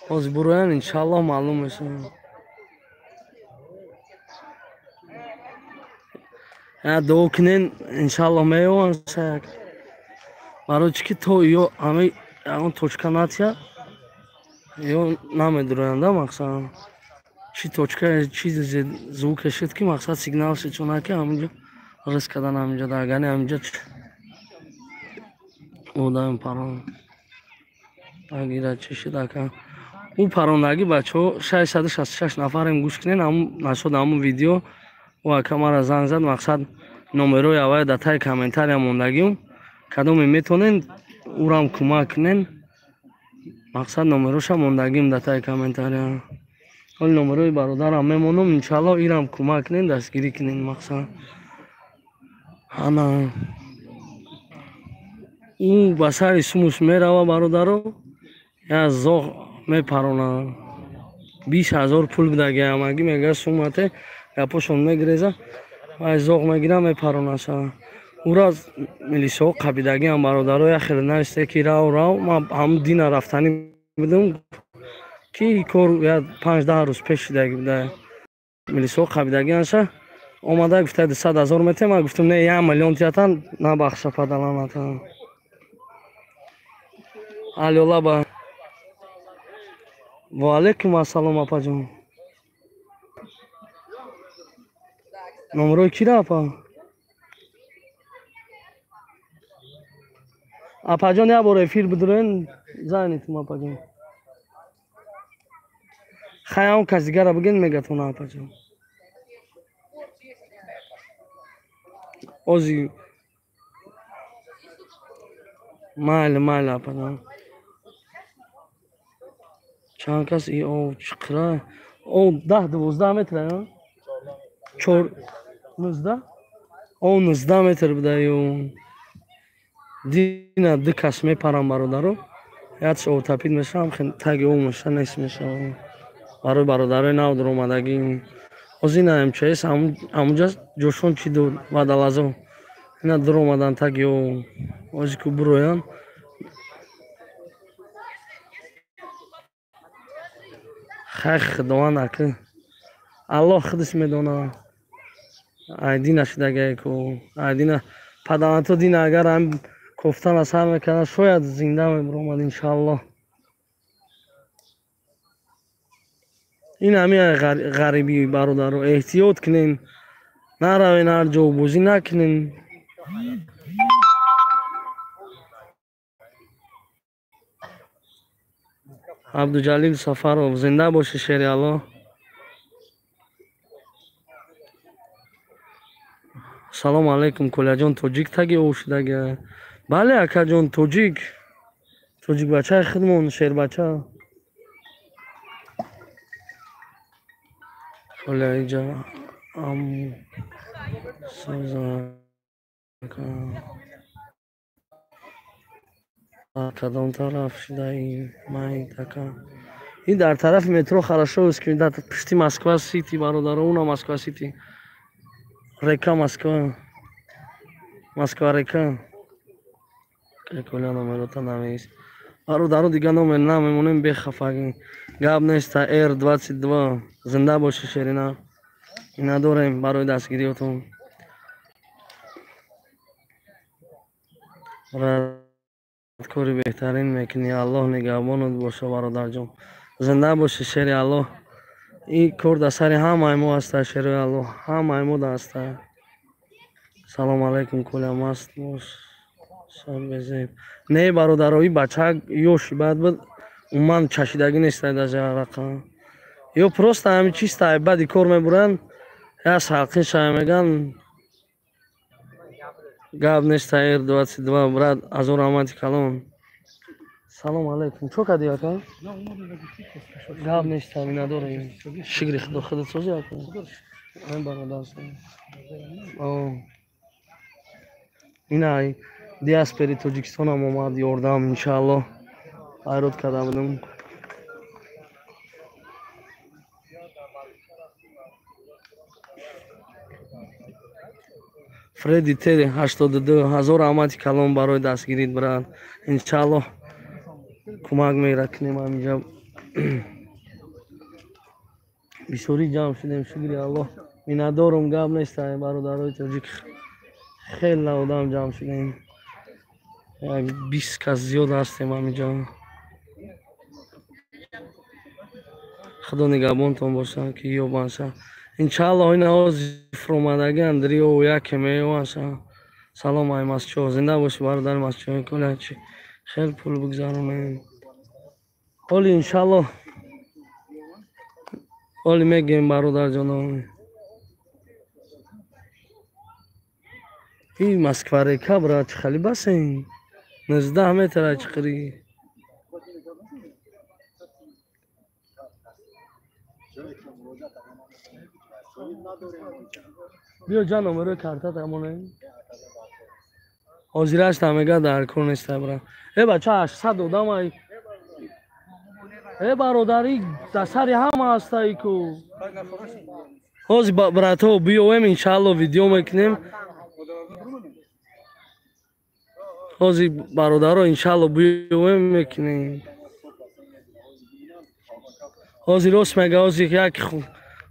Speaker 1: Ҳозир буроян иншалло маълум мешавад. Я дуо кунен иншалло меёванд шаяк. Барои чӣ ки то ё ҳами ягон точка натия ё намедуроянд да мақсад. Чӣ точка чизе звуке шуд ки мақсад сигнал шуд чунаки ҳаминҷо рис кардан ҳаминҷо дагани ҳаминҷо одами парон. Агира чӣ шуд ака? Ӯ парондагӣ бачаҳо 666 нафарем гӯш кунен ҳамун нашуд ҳамун видео. Ӯ ака мара занг зад мақсад номерои аввал дар таи комментария мондагиум. Кадоме метонен ӯрам кӯмак кунен. Мақсад номероша мондагиум дар таи комментария. Ҳоли номерои бародарам мемонам иншалло ирам кӯмак кунен дастгирӣ кунен мақсад. Ана ӯ ба сари сумуш мерава бародаро, як зоғ мепарона. 20 000 пул бидаги ҳамагӣ мега сумате гапошон мегиреза вай зоғ мегира мепаронаша. Ӯра милисаҳо қабидагиам бародаро як хеле нависте ки рав рав ман ҳамун дина рафтанӣ будам ки кор як 5-10 рӯз пеш шидаги буда. Милисаҳо қабидагианша омада гуфта 200 000 метем. Ман гуфтам не 1 миллион тиятан набахша падаланата. Алло лаба. Ва алайкум ассалом апаҷон. Номерои кира апа? Апаҷон як бор эфир бидурен занитум апаҷон. Хай ҳамон кас дигара бигӯен мегатона апаҷон. Ози майли майли апаҷон. Чанд кас и ов чиқира? Ов 10-12 метр а? 4 19? Ов 19 метр буда ё. Дина ду кас мепарам бародаро. Якш овтапид мешавам, таги ов меша нест мешавам. Барои бародарои нав дуромадагӣ. Ҳозир ина МЧС ҳамунҷа ҷошон чӣ дур вадалазо. Ина дуромадан таги ов. Ҳозир ку буроянд. Хай худованд ака. Аллоҳ худаш медонад. Ай дина шудагае ку. Ай дина падаранто дина агар ҳам кофтана сар мекарда шояд зинда мебуромад иншаллоҳ. Ин ҳамин ғарибӣ бародаро эҳтиёт кунен. Наравен ҳар ҷо бозӣ накунен. Абдуҷалил Сафаров зинда бошӣ шери Аллоҳ. Салому алайкум Коляҷон тоҷик таги ов шудага. Бале акаҷон тоҷик. Тоҷик бачаи худмон шербача. Коля иҷа ам соза кадом тараф шудаи майд ака? Ин дар тарафи метро Хорошевский, дар пушти Москва Сити, бародаро, уна Москва Сити. Река Москва. Москва река. Коля номерота намегис. Бародаро, дига номер намемонем, бехафагӣ. Гап неста, R22. Зинда боши, Шерина. Надорем барои дастгириётон. Кори беҳтарин мекунӣ, Аллоҳ нигаҳбонат боша, бародарҷон. Зинда боши, шери Аллоҳ. Ин кор дар сари ҳамаи мо ҳаста, шери Аллоҳ, ҳамаи мо да ҳаста. Салом алайкум, Коля, маст бош. Безеб. Не, бародаро, ин бача ёши баъд буд, умуман чашидагӣ неста даже арақа. Ё просто ҳамин чиста баъди кор мебуранд, я салқин шава меган. Гап неста, R22, брат, азор раҳмати калон. Салом алайкум. Чо кардӣ, ака? Гап неста, миннатдорем. Шукри Худо, худат созӣ, ака? Ай бародар. Ина диаспори Тоҷикистонам омад ёрдам, иншааллоҳ. Хайрот карда будам. Фредди Т 82, ҳазор раҳмати калон барои дастгирит, брат. Иншааллоҳ кӯмак меракунем ҳаминҷа. Бисёрӣ ҷамъ шудем, шукри Аллоҳ. Миннатдорум, гап неста, бародарои тоҷик. Хеле одам ҷамъ шудем. Як 20 кас зиёд ҳастем ҳаминҷа. Худо нигаҳбонтон боша, ки ёбанша. Иншааллоҳ ин ҳози фуромадагӣ Андрио яке меёваша. Салом ай Масчо, зинда бошӣ, бародари Масчо. Коля чи хел пул бигзаронем. Ҳоли иншааллоҳ ҳоли мегӯем, бародарҷоно. Ин Москва река, брат, чӣ хали басен? 19 метр чиқирӣ. Биё ҷа номерои картат амонем. Ҳозирашта мега дар кор неста, брат. Э бача, 800 одам ай. Э бародари, дар сари ҳама ҳастаи ку. Ҳозир братҳо биёем, иншааллоҳ видео мекунем. Ҳозир бародаро иншааллоҳ биёем мекунем. Ҳозир рост мега, ҳозир як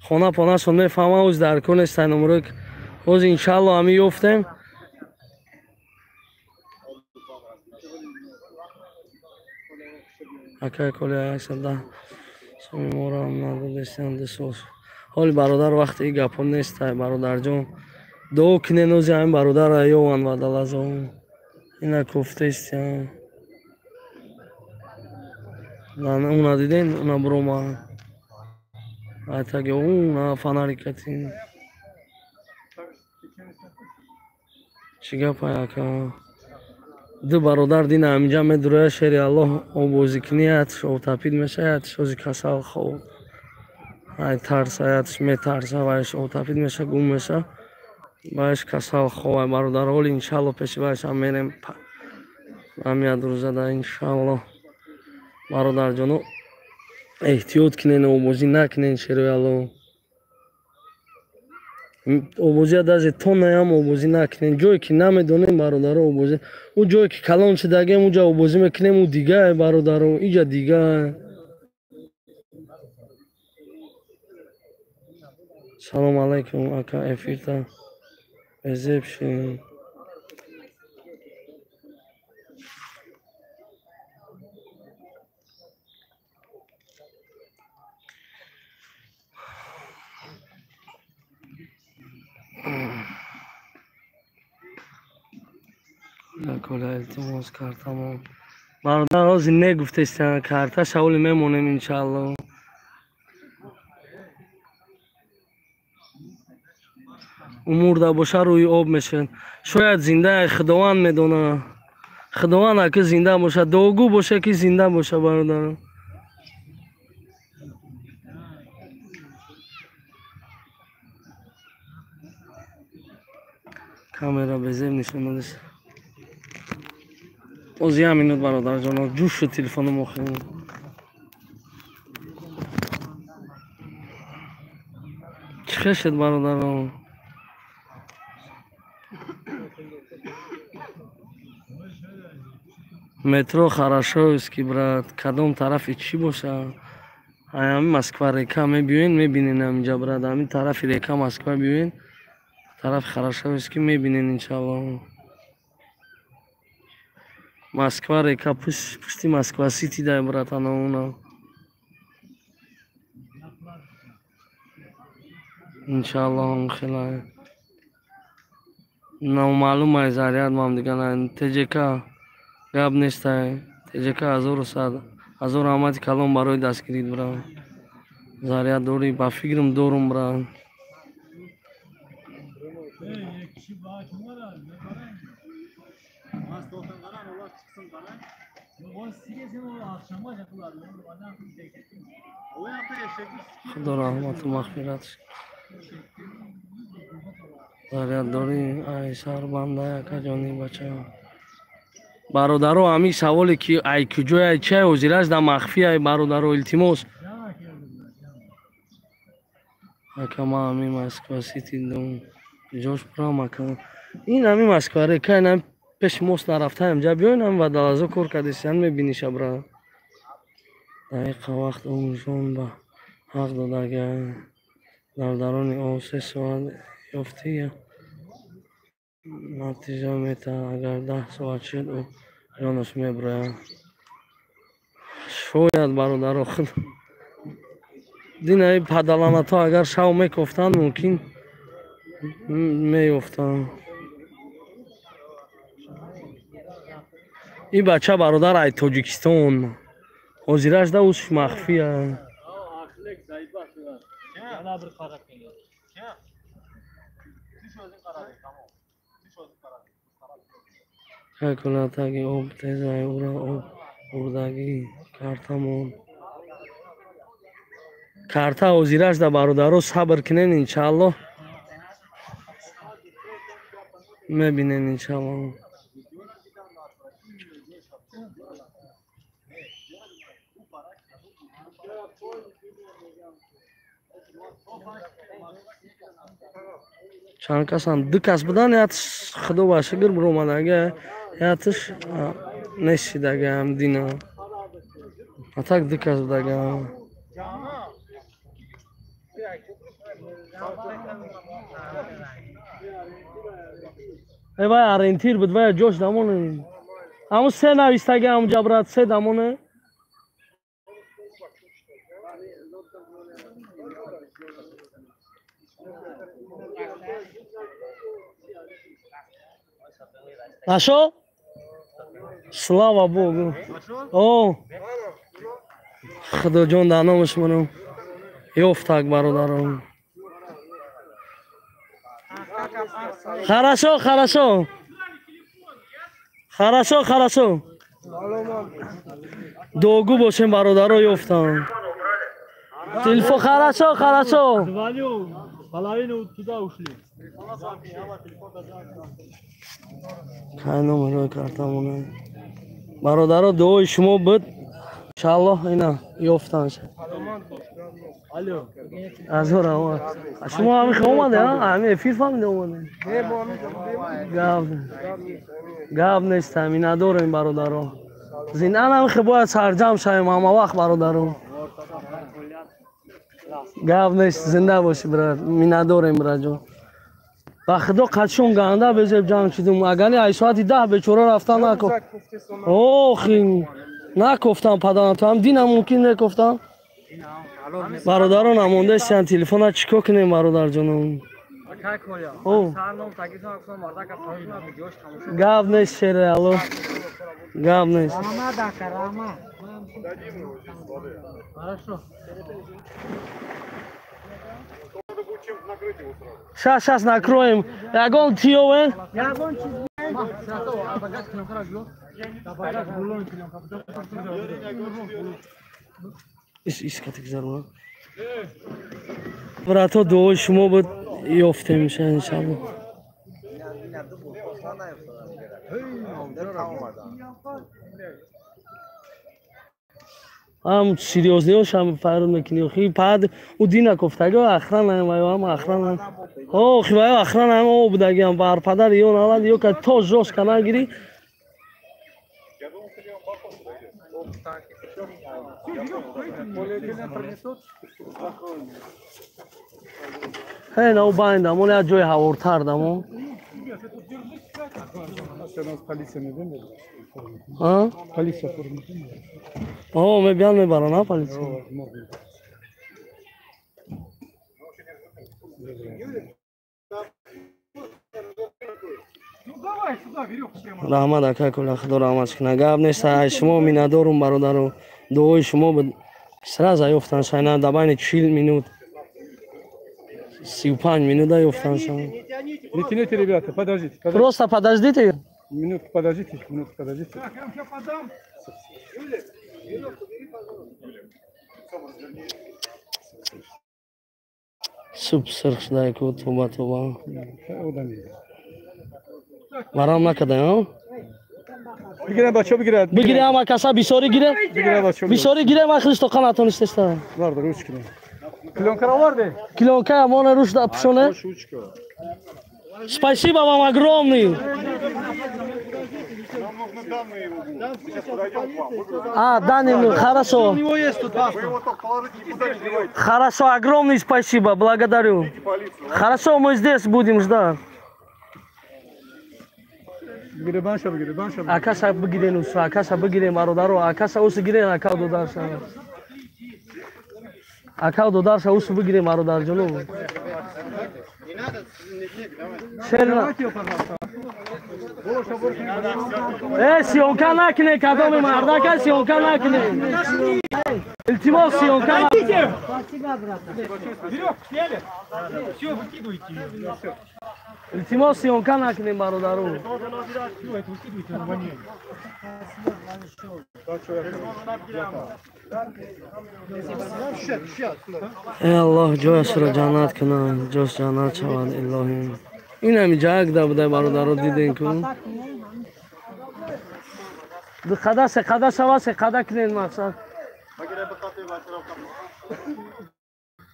Speaker 1: хона понасон мефаҳмам, ҳозир дар кор нестай номерои. Ҳозир иншааллоҳ ҳамин ёфтем. Акай Коля 110 суми моро надодестиан 2 сол. Ҳоли бародар вақти ин гапҳо нестай, бародарҷон. Дуо кунен, ҳозир ҳамин бародарро ёванд вадалазо. Ина кофтаистиан. Уна диден, уна бурома. Айтаги уна фонарикати. Чӣ гапай, ака? Ду бародар дина ҳаминҷа медуроя, шери Аллоҳ, обозикунӣ ятш обтапид меша, ятш ҳози касал хоб. Ай тарса, ятш метарса, вайш обтапид меша, гум меша. Вайш касал хоб, ай бародар, ҳоли иншааллоҳ пеши вайшам мерем. Ҳамин рӯзада иншааллоҳ. Бародарҷоно, эҳтиёт кунен, обозӣ накунен, шери Аллоҳ. Обозия даже тоннаям обозӣ накунем. Ҷое ки намедонем, бародаро, обозӣ. Ӯ ҷое ки калон шудагем, уҷа обозӣ мекунем, ӯ дигае, бародаро, иҷа дигае. Салом алайкум, ака, эфирта безеб шин. Коля, илтимос, картамо. Бародар, ҳозир негуфтестиан карта, шаволи мемонем иншааллоҳ. Умурда боша рӯи об мешавад. Шояд зинда, Худованд медонад. Худованд аки зинда бошад, дуогӯ боша ки зинда боша, бародаро. Камера безеб нишон додест. Оз як минут, бародарҷоно, ҷӯш шуд телефоном охир. Чӣ шуд, бародарон? Метро Хорошевский, брат, кадом тарафи чӣ боша? Ами Москва река мебиёен, мебинен ҳаминҷа, брат. Ами тарафи река Москва биёен, тарафи Хорошевский мебинен, иншалло. Москва река пушти Москва Сити дай, брат, ана. Иншалло, хела. Номаълум ай заряд мам дига на ТЖК гап нестай. ТЖК 1100 ҳазор раҳмати калон барои дастгирит, брат. Заряд дорӣ, ба фикрам дорум, брат. Худо раҳмату мағфират. Заряд дорӣ, ай сарбанда якаҷони бача. Бародаро, ҳамин саволе ки ай куҷой, ай чай ҳозираш дар махфӣ ай, бародаро, илтимос. Ака, ман ҳамин Москва Сити дум. Ҷош пурам, ака. Ин ҳамин Москва река, ин ҳамин пеши мост нарафтаем. Ҷа биёин ҳамин вадалазо кор кардесиян, мебиниша, брат. Дақиқа вақт умршон ба ҳақ додага. Дар даруни об 3 соат ёфтӣ, натиҷа метаҳад. Агар 10 соат шуд, ӯ ҷонаш мебарояд. Шояд, бародаро, худ динаи падаланато агар шав мекофтанд, мумкин меёфтанд. Ин бача, бародар, ай Тоҷикистон. Ҳозираш да усш махфия. Калкулатаги об тезай ура об бурдагӣ картамон. Карта ҳозираш да, бародаро, сабр кунен, иншаалло. Мебинен, иншаалло. Чанд касан? Ду кас будан, ятш худо ба шукр биромадага, ятш нешидага ҳам дина. А так ду кас будага. Э, вай ориентир буд, вай ҷош дамоне. Ҳамун се навистага ҳамунҷа, брат, се дамоне. Нашел? Слава Богу. О, Худоҷон дар номаш манам. Ёфтак, бародарам. Хорошо, хорошо. Хорошо, хорошо. Дуогӯ бошем, бародаро, ёфтам. Телефон хорошо, хорошо.
Speaker 3: Звоню, половину туда ушли.
Speaker 1: Кай номерҳои картамона. Бародаро, дуои шумо буд. Иншааллоҳ ина ёфтанш.
Speaker 3: Алло.
Speaker 1: Азор раҳмат. Шумо ҳамин хел омаде, а? Ҳамин эфир фаҳмида омаде. Гап. Гап нест, ҳамин надорем, бародаро. Зинда ҳамин хел бояд сарҷам шавем ҳама вақт, бародаро. Гап нест, зинда бошӣ, брат. Миннатдорем, братҷон. Ба худо қадшон ганда безеб ҷанг шудум. Агар не, ай соати 10 бечора рафтан нако. Охи, накофтам падарам, то ҳам динам мумкин некофтам. Бародаро намондаистиян телефона, чӣ кор кунем, бародарҷоном? Гап нест, шере, алло. Гап нест. Щас, щас накроем. Ягон тиёвен? Ис катик зарура. Брато, дуои шумо буд, ёфтем иншалло. Ам серьёзниошам файрон мекунӣ. Охи пад ӯ дина кофтаги охранаем ва ам охрана. Охи ва охранаем о будагиам бар падар ё налад ё ка то жёстко нагирӣ. Ҳе на ӯ байндам, он як ҷои ҳавортар дамо. А?
Speaker 4: Полиция форма.
Speaker 1: О, мебиан мебаран, а полиция? Раҳмат ака кула, худо раҳмат кунад. Гап нест, ай шумо миннатдорум бародару. Дуои шумо буд. Сразу ёфтан шайна дар байни 40 минут. 35 минута ёфтан шайна.
Speaker 4: Не тяните, ребята, подождите.
Speaker 1: Просто подождите.
Speaker 4: Минутку подождите, минутку подождите.
Speaker 3: Так, я вам сейчас подам.
Speaker 1: Суп сырх шудай ку, тоба тоба. Марам накардаем,
Speaker 4: Бигирем, бачо, бигирем.
Speaker 1: Бигирем, акаса бисёри гирем. Бисёри гирем, ахриш тоқа натонистеста.
Speaker 4: Варда, ручки. Клёнка оварде?
Speaker 1: Клёнка, мона руш да пшоне. Спасибо вам огромный. А, данные, хорошо. Хорошо, огромный спасибо, благодарю. Хорошо, мы здесь будем ждать. Акаса бигирен усу, акаса бигирен бародаро, акаса усу гирен ака додарша. Ака додарша усу бигирен бародар ҷону. Съёмка накунед, кадоми мардака съёмка накунед. Илтимос, съёмка накунед.
Speaker 3: Веревку сняли? Все, выкидывайте.
Speaker 1: Илтимос, съёмка накунед, бародару.
Speaker 3: Все, это выкидывайте на воняет.
Speaker 1: Эй Аллоҳ, ҷояшро ҷаннат кунад, ҷош ҷаннат шавад, илоҳӣ. Ин ҳами ҷак да будай бародаро, дидем ку. Ду қада се қада шава, се қада кунед мақсад.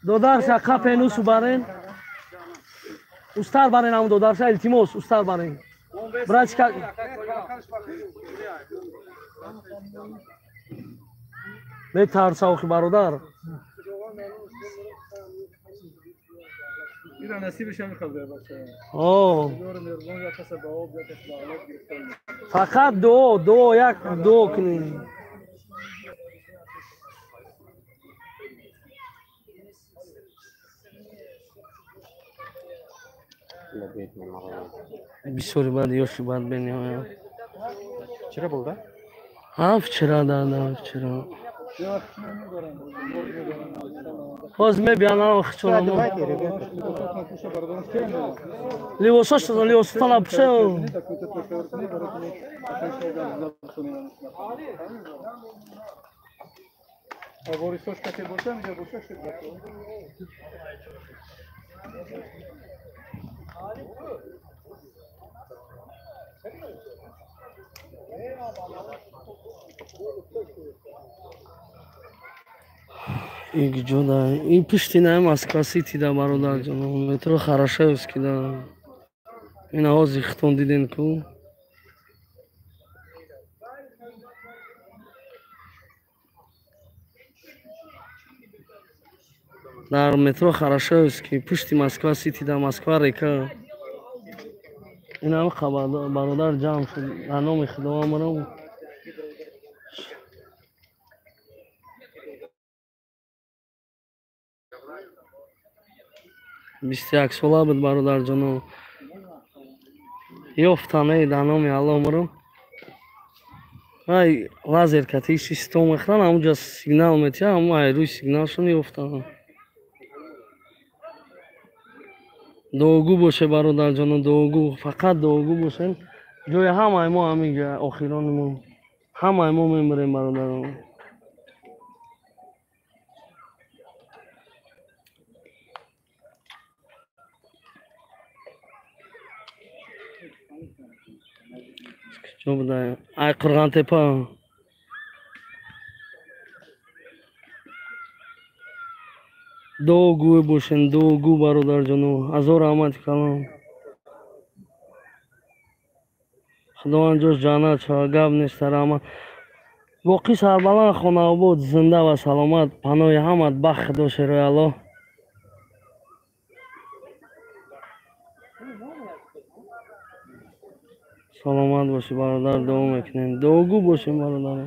Speaker 1: Додарша қапен усу барен. Устар барен ҳам додарша, илтимос, устар барен. Братчика метарса охи бародар.
Speaker 4: Ира насибаш ҳам мехоҳад бача.
Speaker 1: О. Фақат дуо, дуо, як дуо кунед. Бисёри бад ёши бад бениҳоят.
Speaker 5: Вчера был, да?
Speaker 1: А, вчера, да, да, вчера. Ҳоз мебиянам хчонам. Либосошто, либосотона пӯшем. Ин ҷода, ин пушти наи Москва Сити да бародарҷон, метро Хорошевский да. Ин ҳози хитон диден ку. Дар метро Хорошевский, пушти Москва Сити да, Москва река. Ин ҳам бародар ҷамъ шуд, дар номи Худованд марам. 21 сола буд бародарҷоно. Ёфтане дар номи Аллоҳ марам. Ай лазер кати систем мехӯран, ҳамунҷа сигнал метиҳад, ҳамун ай рӯи сигналшон ёфтан. Дуогӯ боше бародарҷоно, дуогӯ, фақат дуогӯ бошен. Ҷои ҳамаи мо ҳамин ҷо, охирони мо. Ҳамаи мо мемирем бародарон. Куҷо буда? Ай Қурғонтепа. Дуогӯй бошен, дуогӯ бародарҷоно. Ҳазор раҳмати калом. Худованд ҷош ҷаннат шавад, гап нест, раҳмат. Боқӣ сарбаланд, хонаобод, зинда ва саломат, паноҳи ҳамат бахт худо шерои Аллоҳ. Саломат бошӣ бародар, дуо мекунем. Дуогӯ бошем бародар.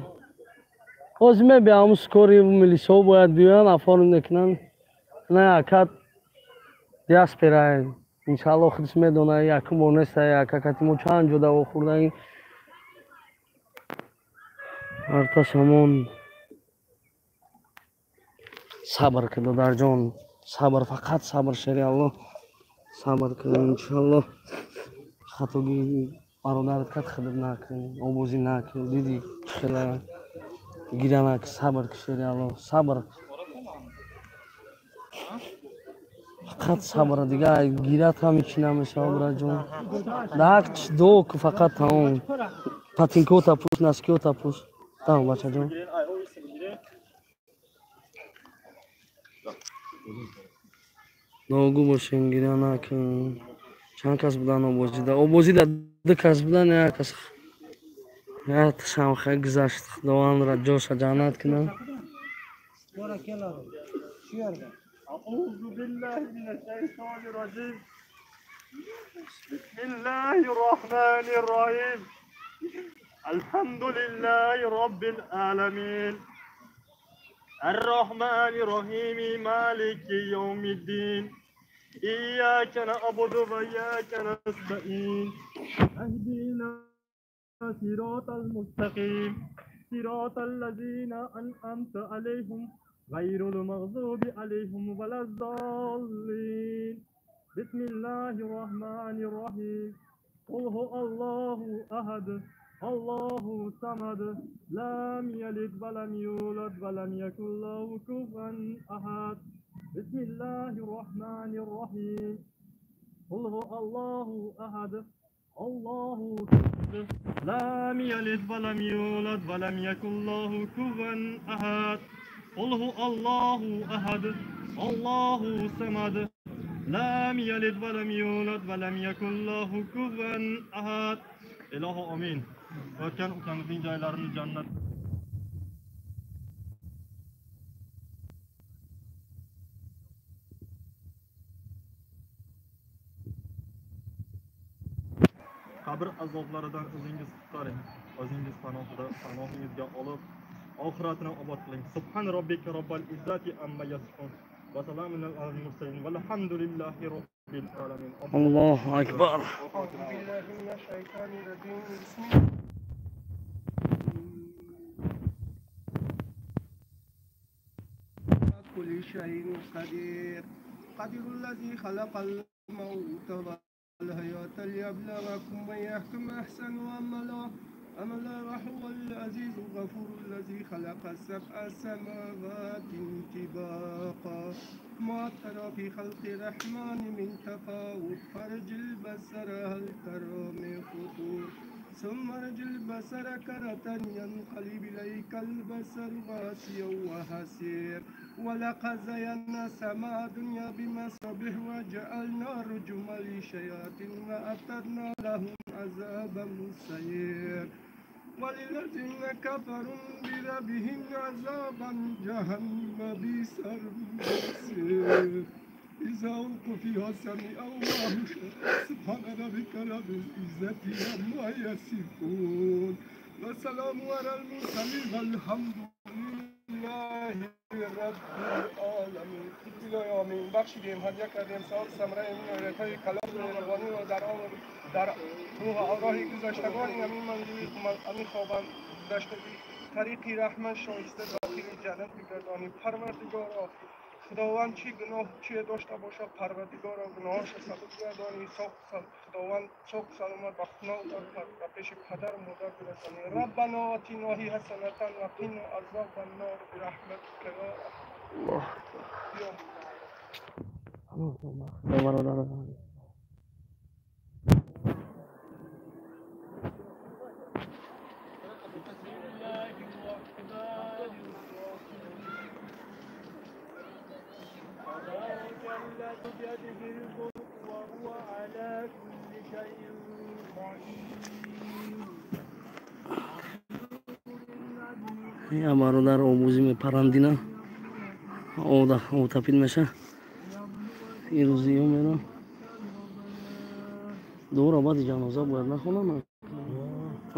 Speaker 1: Ҳозир мебиям, ҳамун скори милисҳо бояд биёянд, оформ мекунанд. На акат диаспора, иншаалло худаш медонад, якум бор нест, акакати мо чанд ҷо даво хӯрдаем. Арташамон сабр ки додарҷон, сабр, фақат сабр, шери Аллоҳ. Сабр кун иншаалло. Хатогӣ бародарат кард, худат накун, обозӣ накун. Диди чӣ хела гиря накун, сабр ки шери Аллоҳ, сабр. Фақат сабр, дига гирят ҳам ҳеч намешавад, бираҷон. Даҳак дуо ку фақат тамом. Патинкота пӯш, наскиёта пӯш. Тамом бачаҷон. Дуогӯ бошем, гиря накун. Чанд кас будан обозида? Обозида ду кас будан, як кас якташам хел гузашт. Худовандро ҷоша ҷаннат кунад.
Speaker 3: أعوذ بالله من الشيطان الرجيم. بسم الله الرحمن الرحيم. الحمد لله رب العالمين. الرحمن الرحيم مالك يوم الدين. إياك نعبد وإياك نستعين. اهدنا صراط المستقيم. صراط الذين أنعمت عليهم غير المغضوب عليهم ولا الضالين. بسم الله الرحمن الرحيم. قل هو الله أحد، الله الصمد، لم يلد ولم يولد ولم يكن له كفوا أحد. بسم الله الرحمن الرحيم. قل هو الله أحد، الله الصمد، لم يلد ولم يولد ولم يكن له كفوا أحد. قل هو الله أحد، الله الصمد، لم يلد ولم يولد ولم يكن له كفوا أحد. İlahi amin. Ötken ukamızın caylarını cennet. Qabr azoblarından o'zingiz qutqaring. O'zingiz panohingizga olib, oxiratini obod qiling. Subhan robbika robbil izzati amma yasifun. Va salamun alal mursalin valhamdulillahi robbil alamin.
Speaker 1: Allohu akbar.
Speaker 6: كل شيء قدير. قدير الذي خلق الموت والحياة ليبلوكم أيكم أحسن عملا. أملا وهو العزيز الغفور الذي خلق سبع سماوات طباقا. ما ترى في خلق الرحمن من تفاوت. فارج البصر هل ترى من فطور. ثم ارج البصر كرة ينقلب إليك البصر خاسئا وحسير. ولقد زينا السماء الدنيا بمصابيح وجعلنا رجما للشياطين وأعتدنا لهم عذاب السعير. وللذين كفروا بربهم عذاب جهنم بئس المصير. إذا ألقوا فيها سمعوا الله سبحان ربك رب العزة عما يصفون وسلام على المرسلين والحمد لله رب العالمین. الهی آمین. بخشیدیم، هدیه کردیم ثواب ثمره این آیت‌های کلام مهربانی را در آن در روح آگاهی گذشتگان همین منظوری همین خوابم گذشتگی طریقی رحمت شایسته داخل جنت بگردانی. پروردگارا خداوند چی گناه چی داشته باشه پروردگارا گناهاش سبک گردانی. خداوند صاف سلامت به خونه و پیش پدر و مادر برسانی. ربنا آتنا حسنة و قنا عذاب النار برحمتک یا
Speaker 1: الله. الله.
Speaker 6: بيده الملك وهو على كل شيء قدير.
Speaker 1: Я бародар обозӣ мепарандина. Ода отапид меша. Ирӯзи ё мерам. Дура баъди ҷаноза бояд нахонам.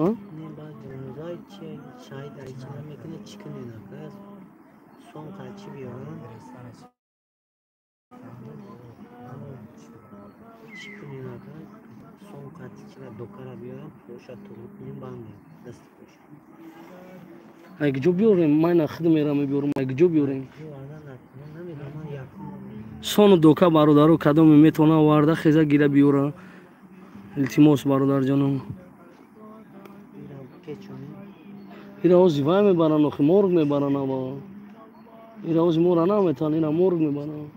Speaker 1: А?
Speaker 2: Не, баъд ҷаноза чи шаҳид айчи намекунад, чӣ кунед ака? Сон қачи биёрам? Чӣ кунед ака? Сон қати чира докара биёрам, поша туғри кунем, бандем дасти поша.
Speaker 1: Ай куҷо биёрем? Ман на худ мерам мебиёрам. Ай куҷо биёрем?
Speaker 2: Оварда накунам, намедонам, ман якум.
Speaker 1: Сону дока бародаро кадоме метавона оварда хеза гира биёра. Илтимос бародарҷонам.
Speaker 2: Ира печонем.
Speaker 1: Ира ози вай мебаранд, охи морг мебаранд аба. Ира ози мора наметавон, ира морг мебаранд.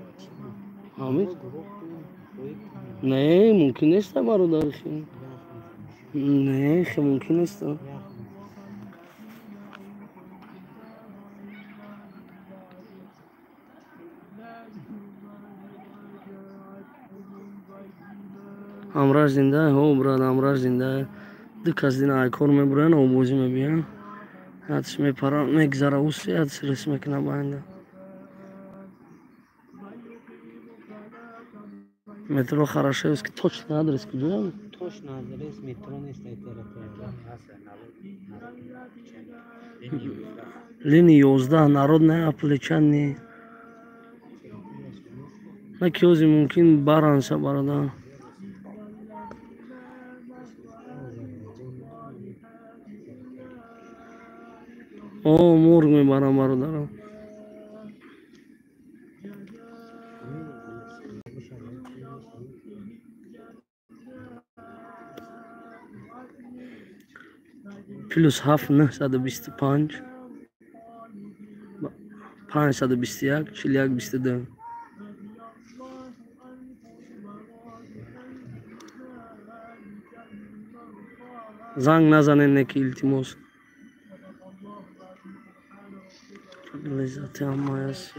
Speaker 1: Ҳамин?
Speaker 2: Гурӯҳ кунем, хоҳӣ кунем.
Speaker 1: Не, мумкин нест бародар хи.
Speaker 2: Ях мефурӯшем.
Speaker 1: Не, хи мумкин нест.
Speaker 2: Ях мефурӯшем.
Speaker 1: Ҳамраш зинда, ҳо брат, ҳамраш зинда. Ду кас дина айкор мебуранд, обозӣ мебиёнд. Ҳадс мепаранд, мегзара уси, ҳадс рис мекуна баинда. Метро Хорошевский, точно адрес куҷоям?
Speaker 2: Точно адрес метро нест ай территория.
Speaker 1: Линия 11, Народная Плечани. На ки ози мумкин баранса бародар. О, морг мебарам бародарам. Плюс 7 925 521 41 22. Занг назанем неки илтимос. Лизати аммаяс.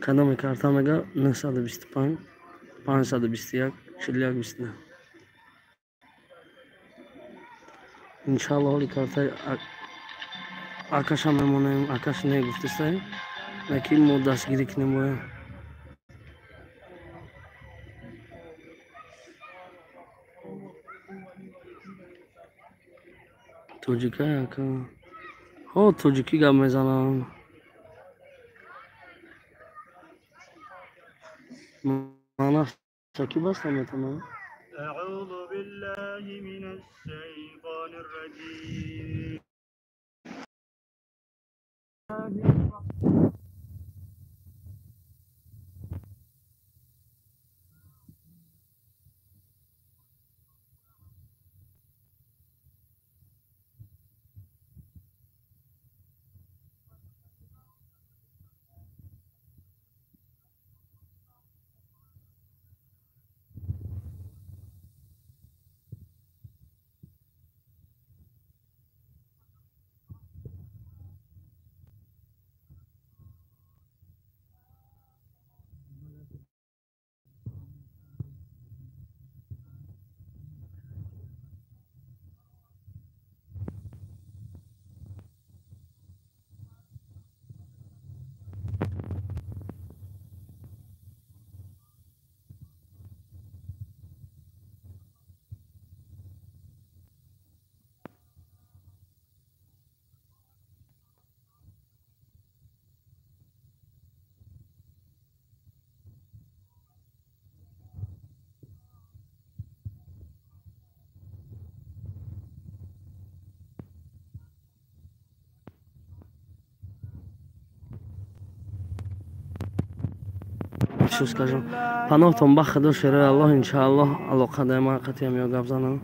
Speaker 1: Кадоме карта мега 925 521 41 22. Иншалло ҳоли картаи акаша мемонем, акаш не гуфтестай. Наки мо дастгирӣ кунем бояд. Тоҷикай ака. Ҳо тоҷикӣ гап мезанам. Мана шаки баста метавонам.
Speaker 3: أعوذ بالله من الشيطان الرجيم.
Speaker 1: Что скажу? Паноҳтон ба худо, шерои Аллоҳ, иншааллоҳ алоқадаи ман қатъиам ё гап занам.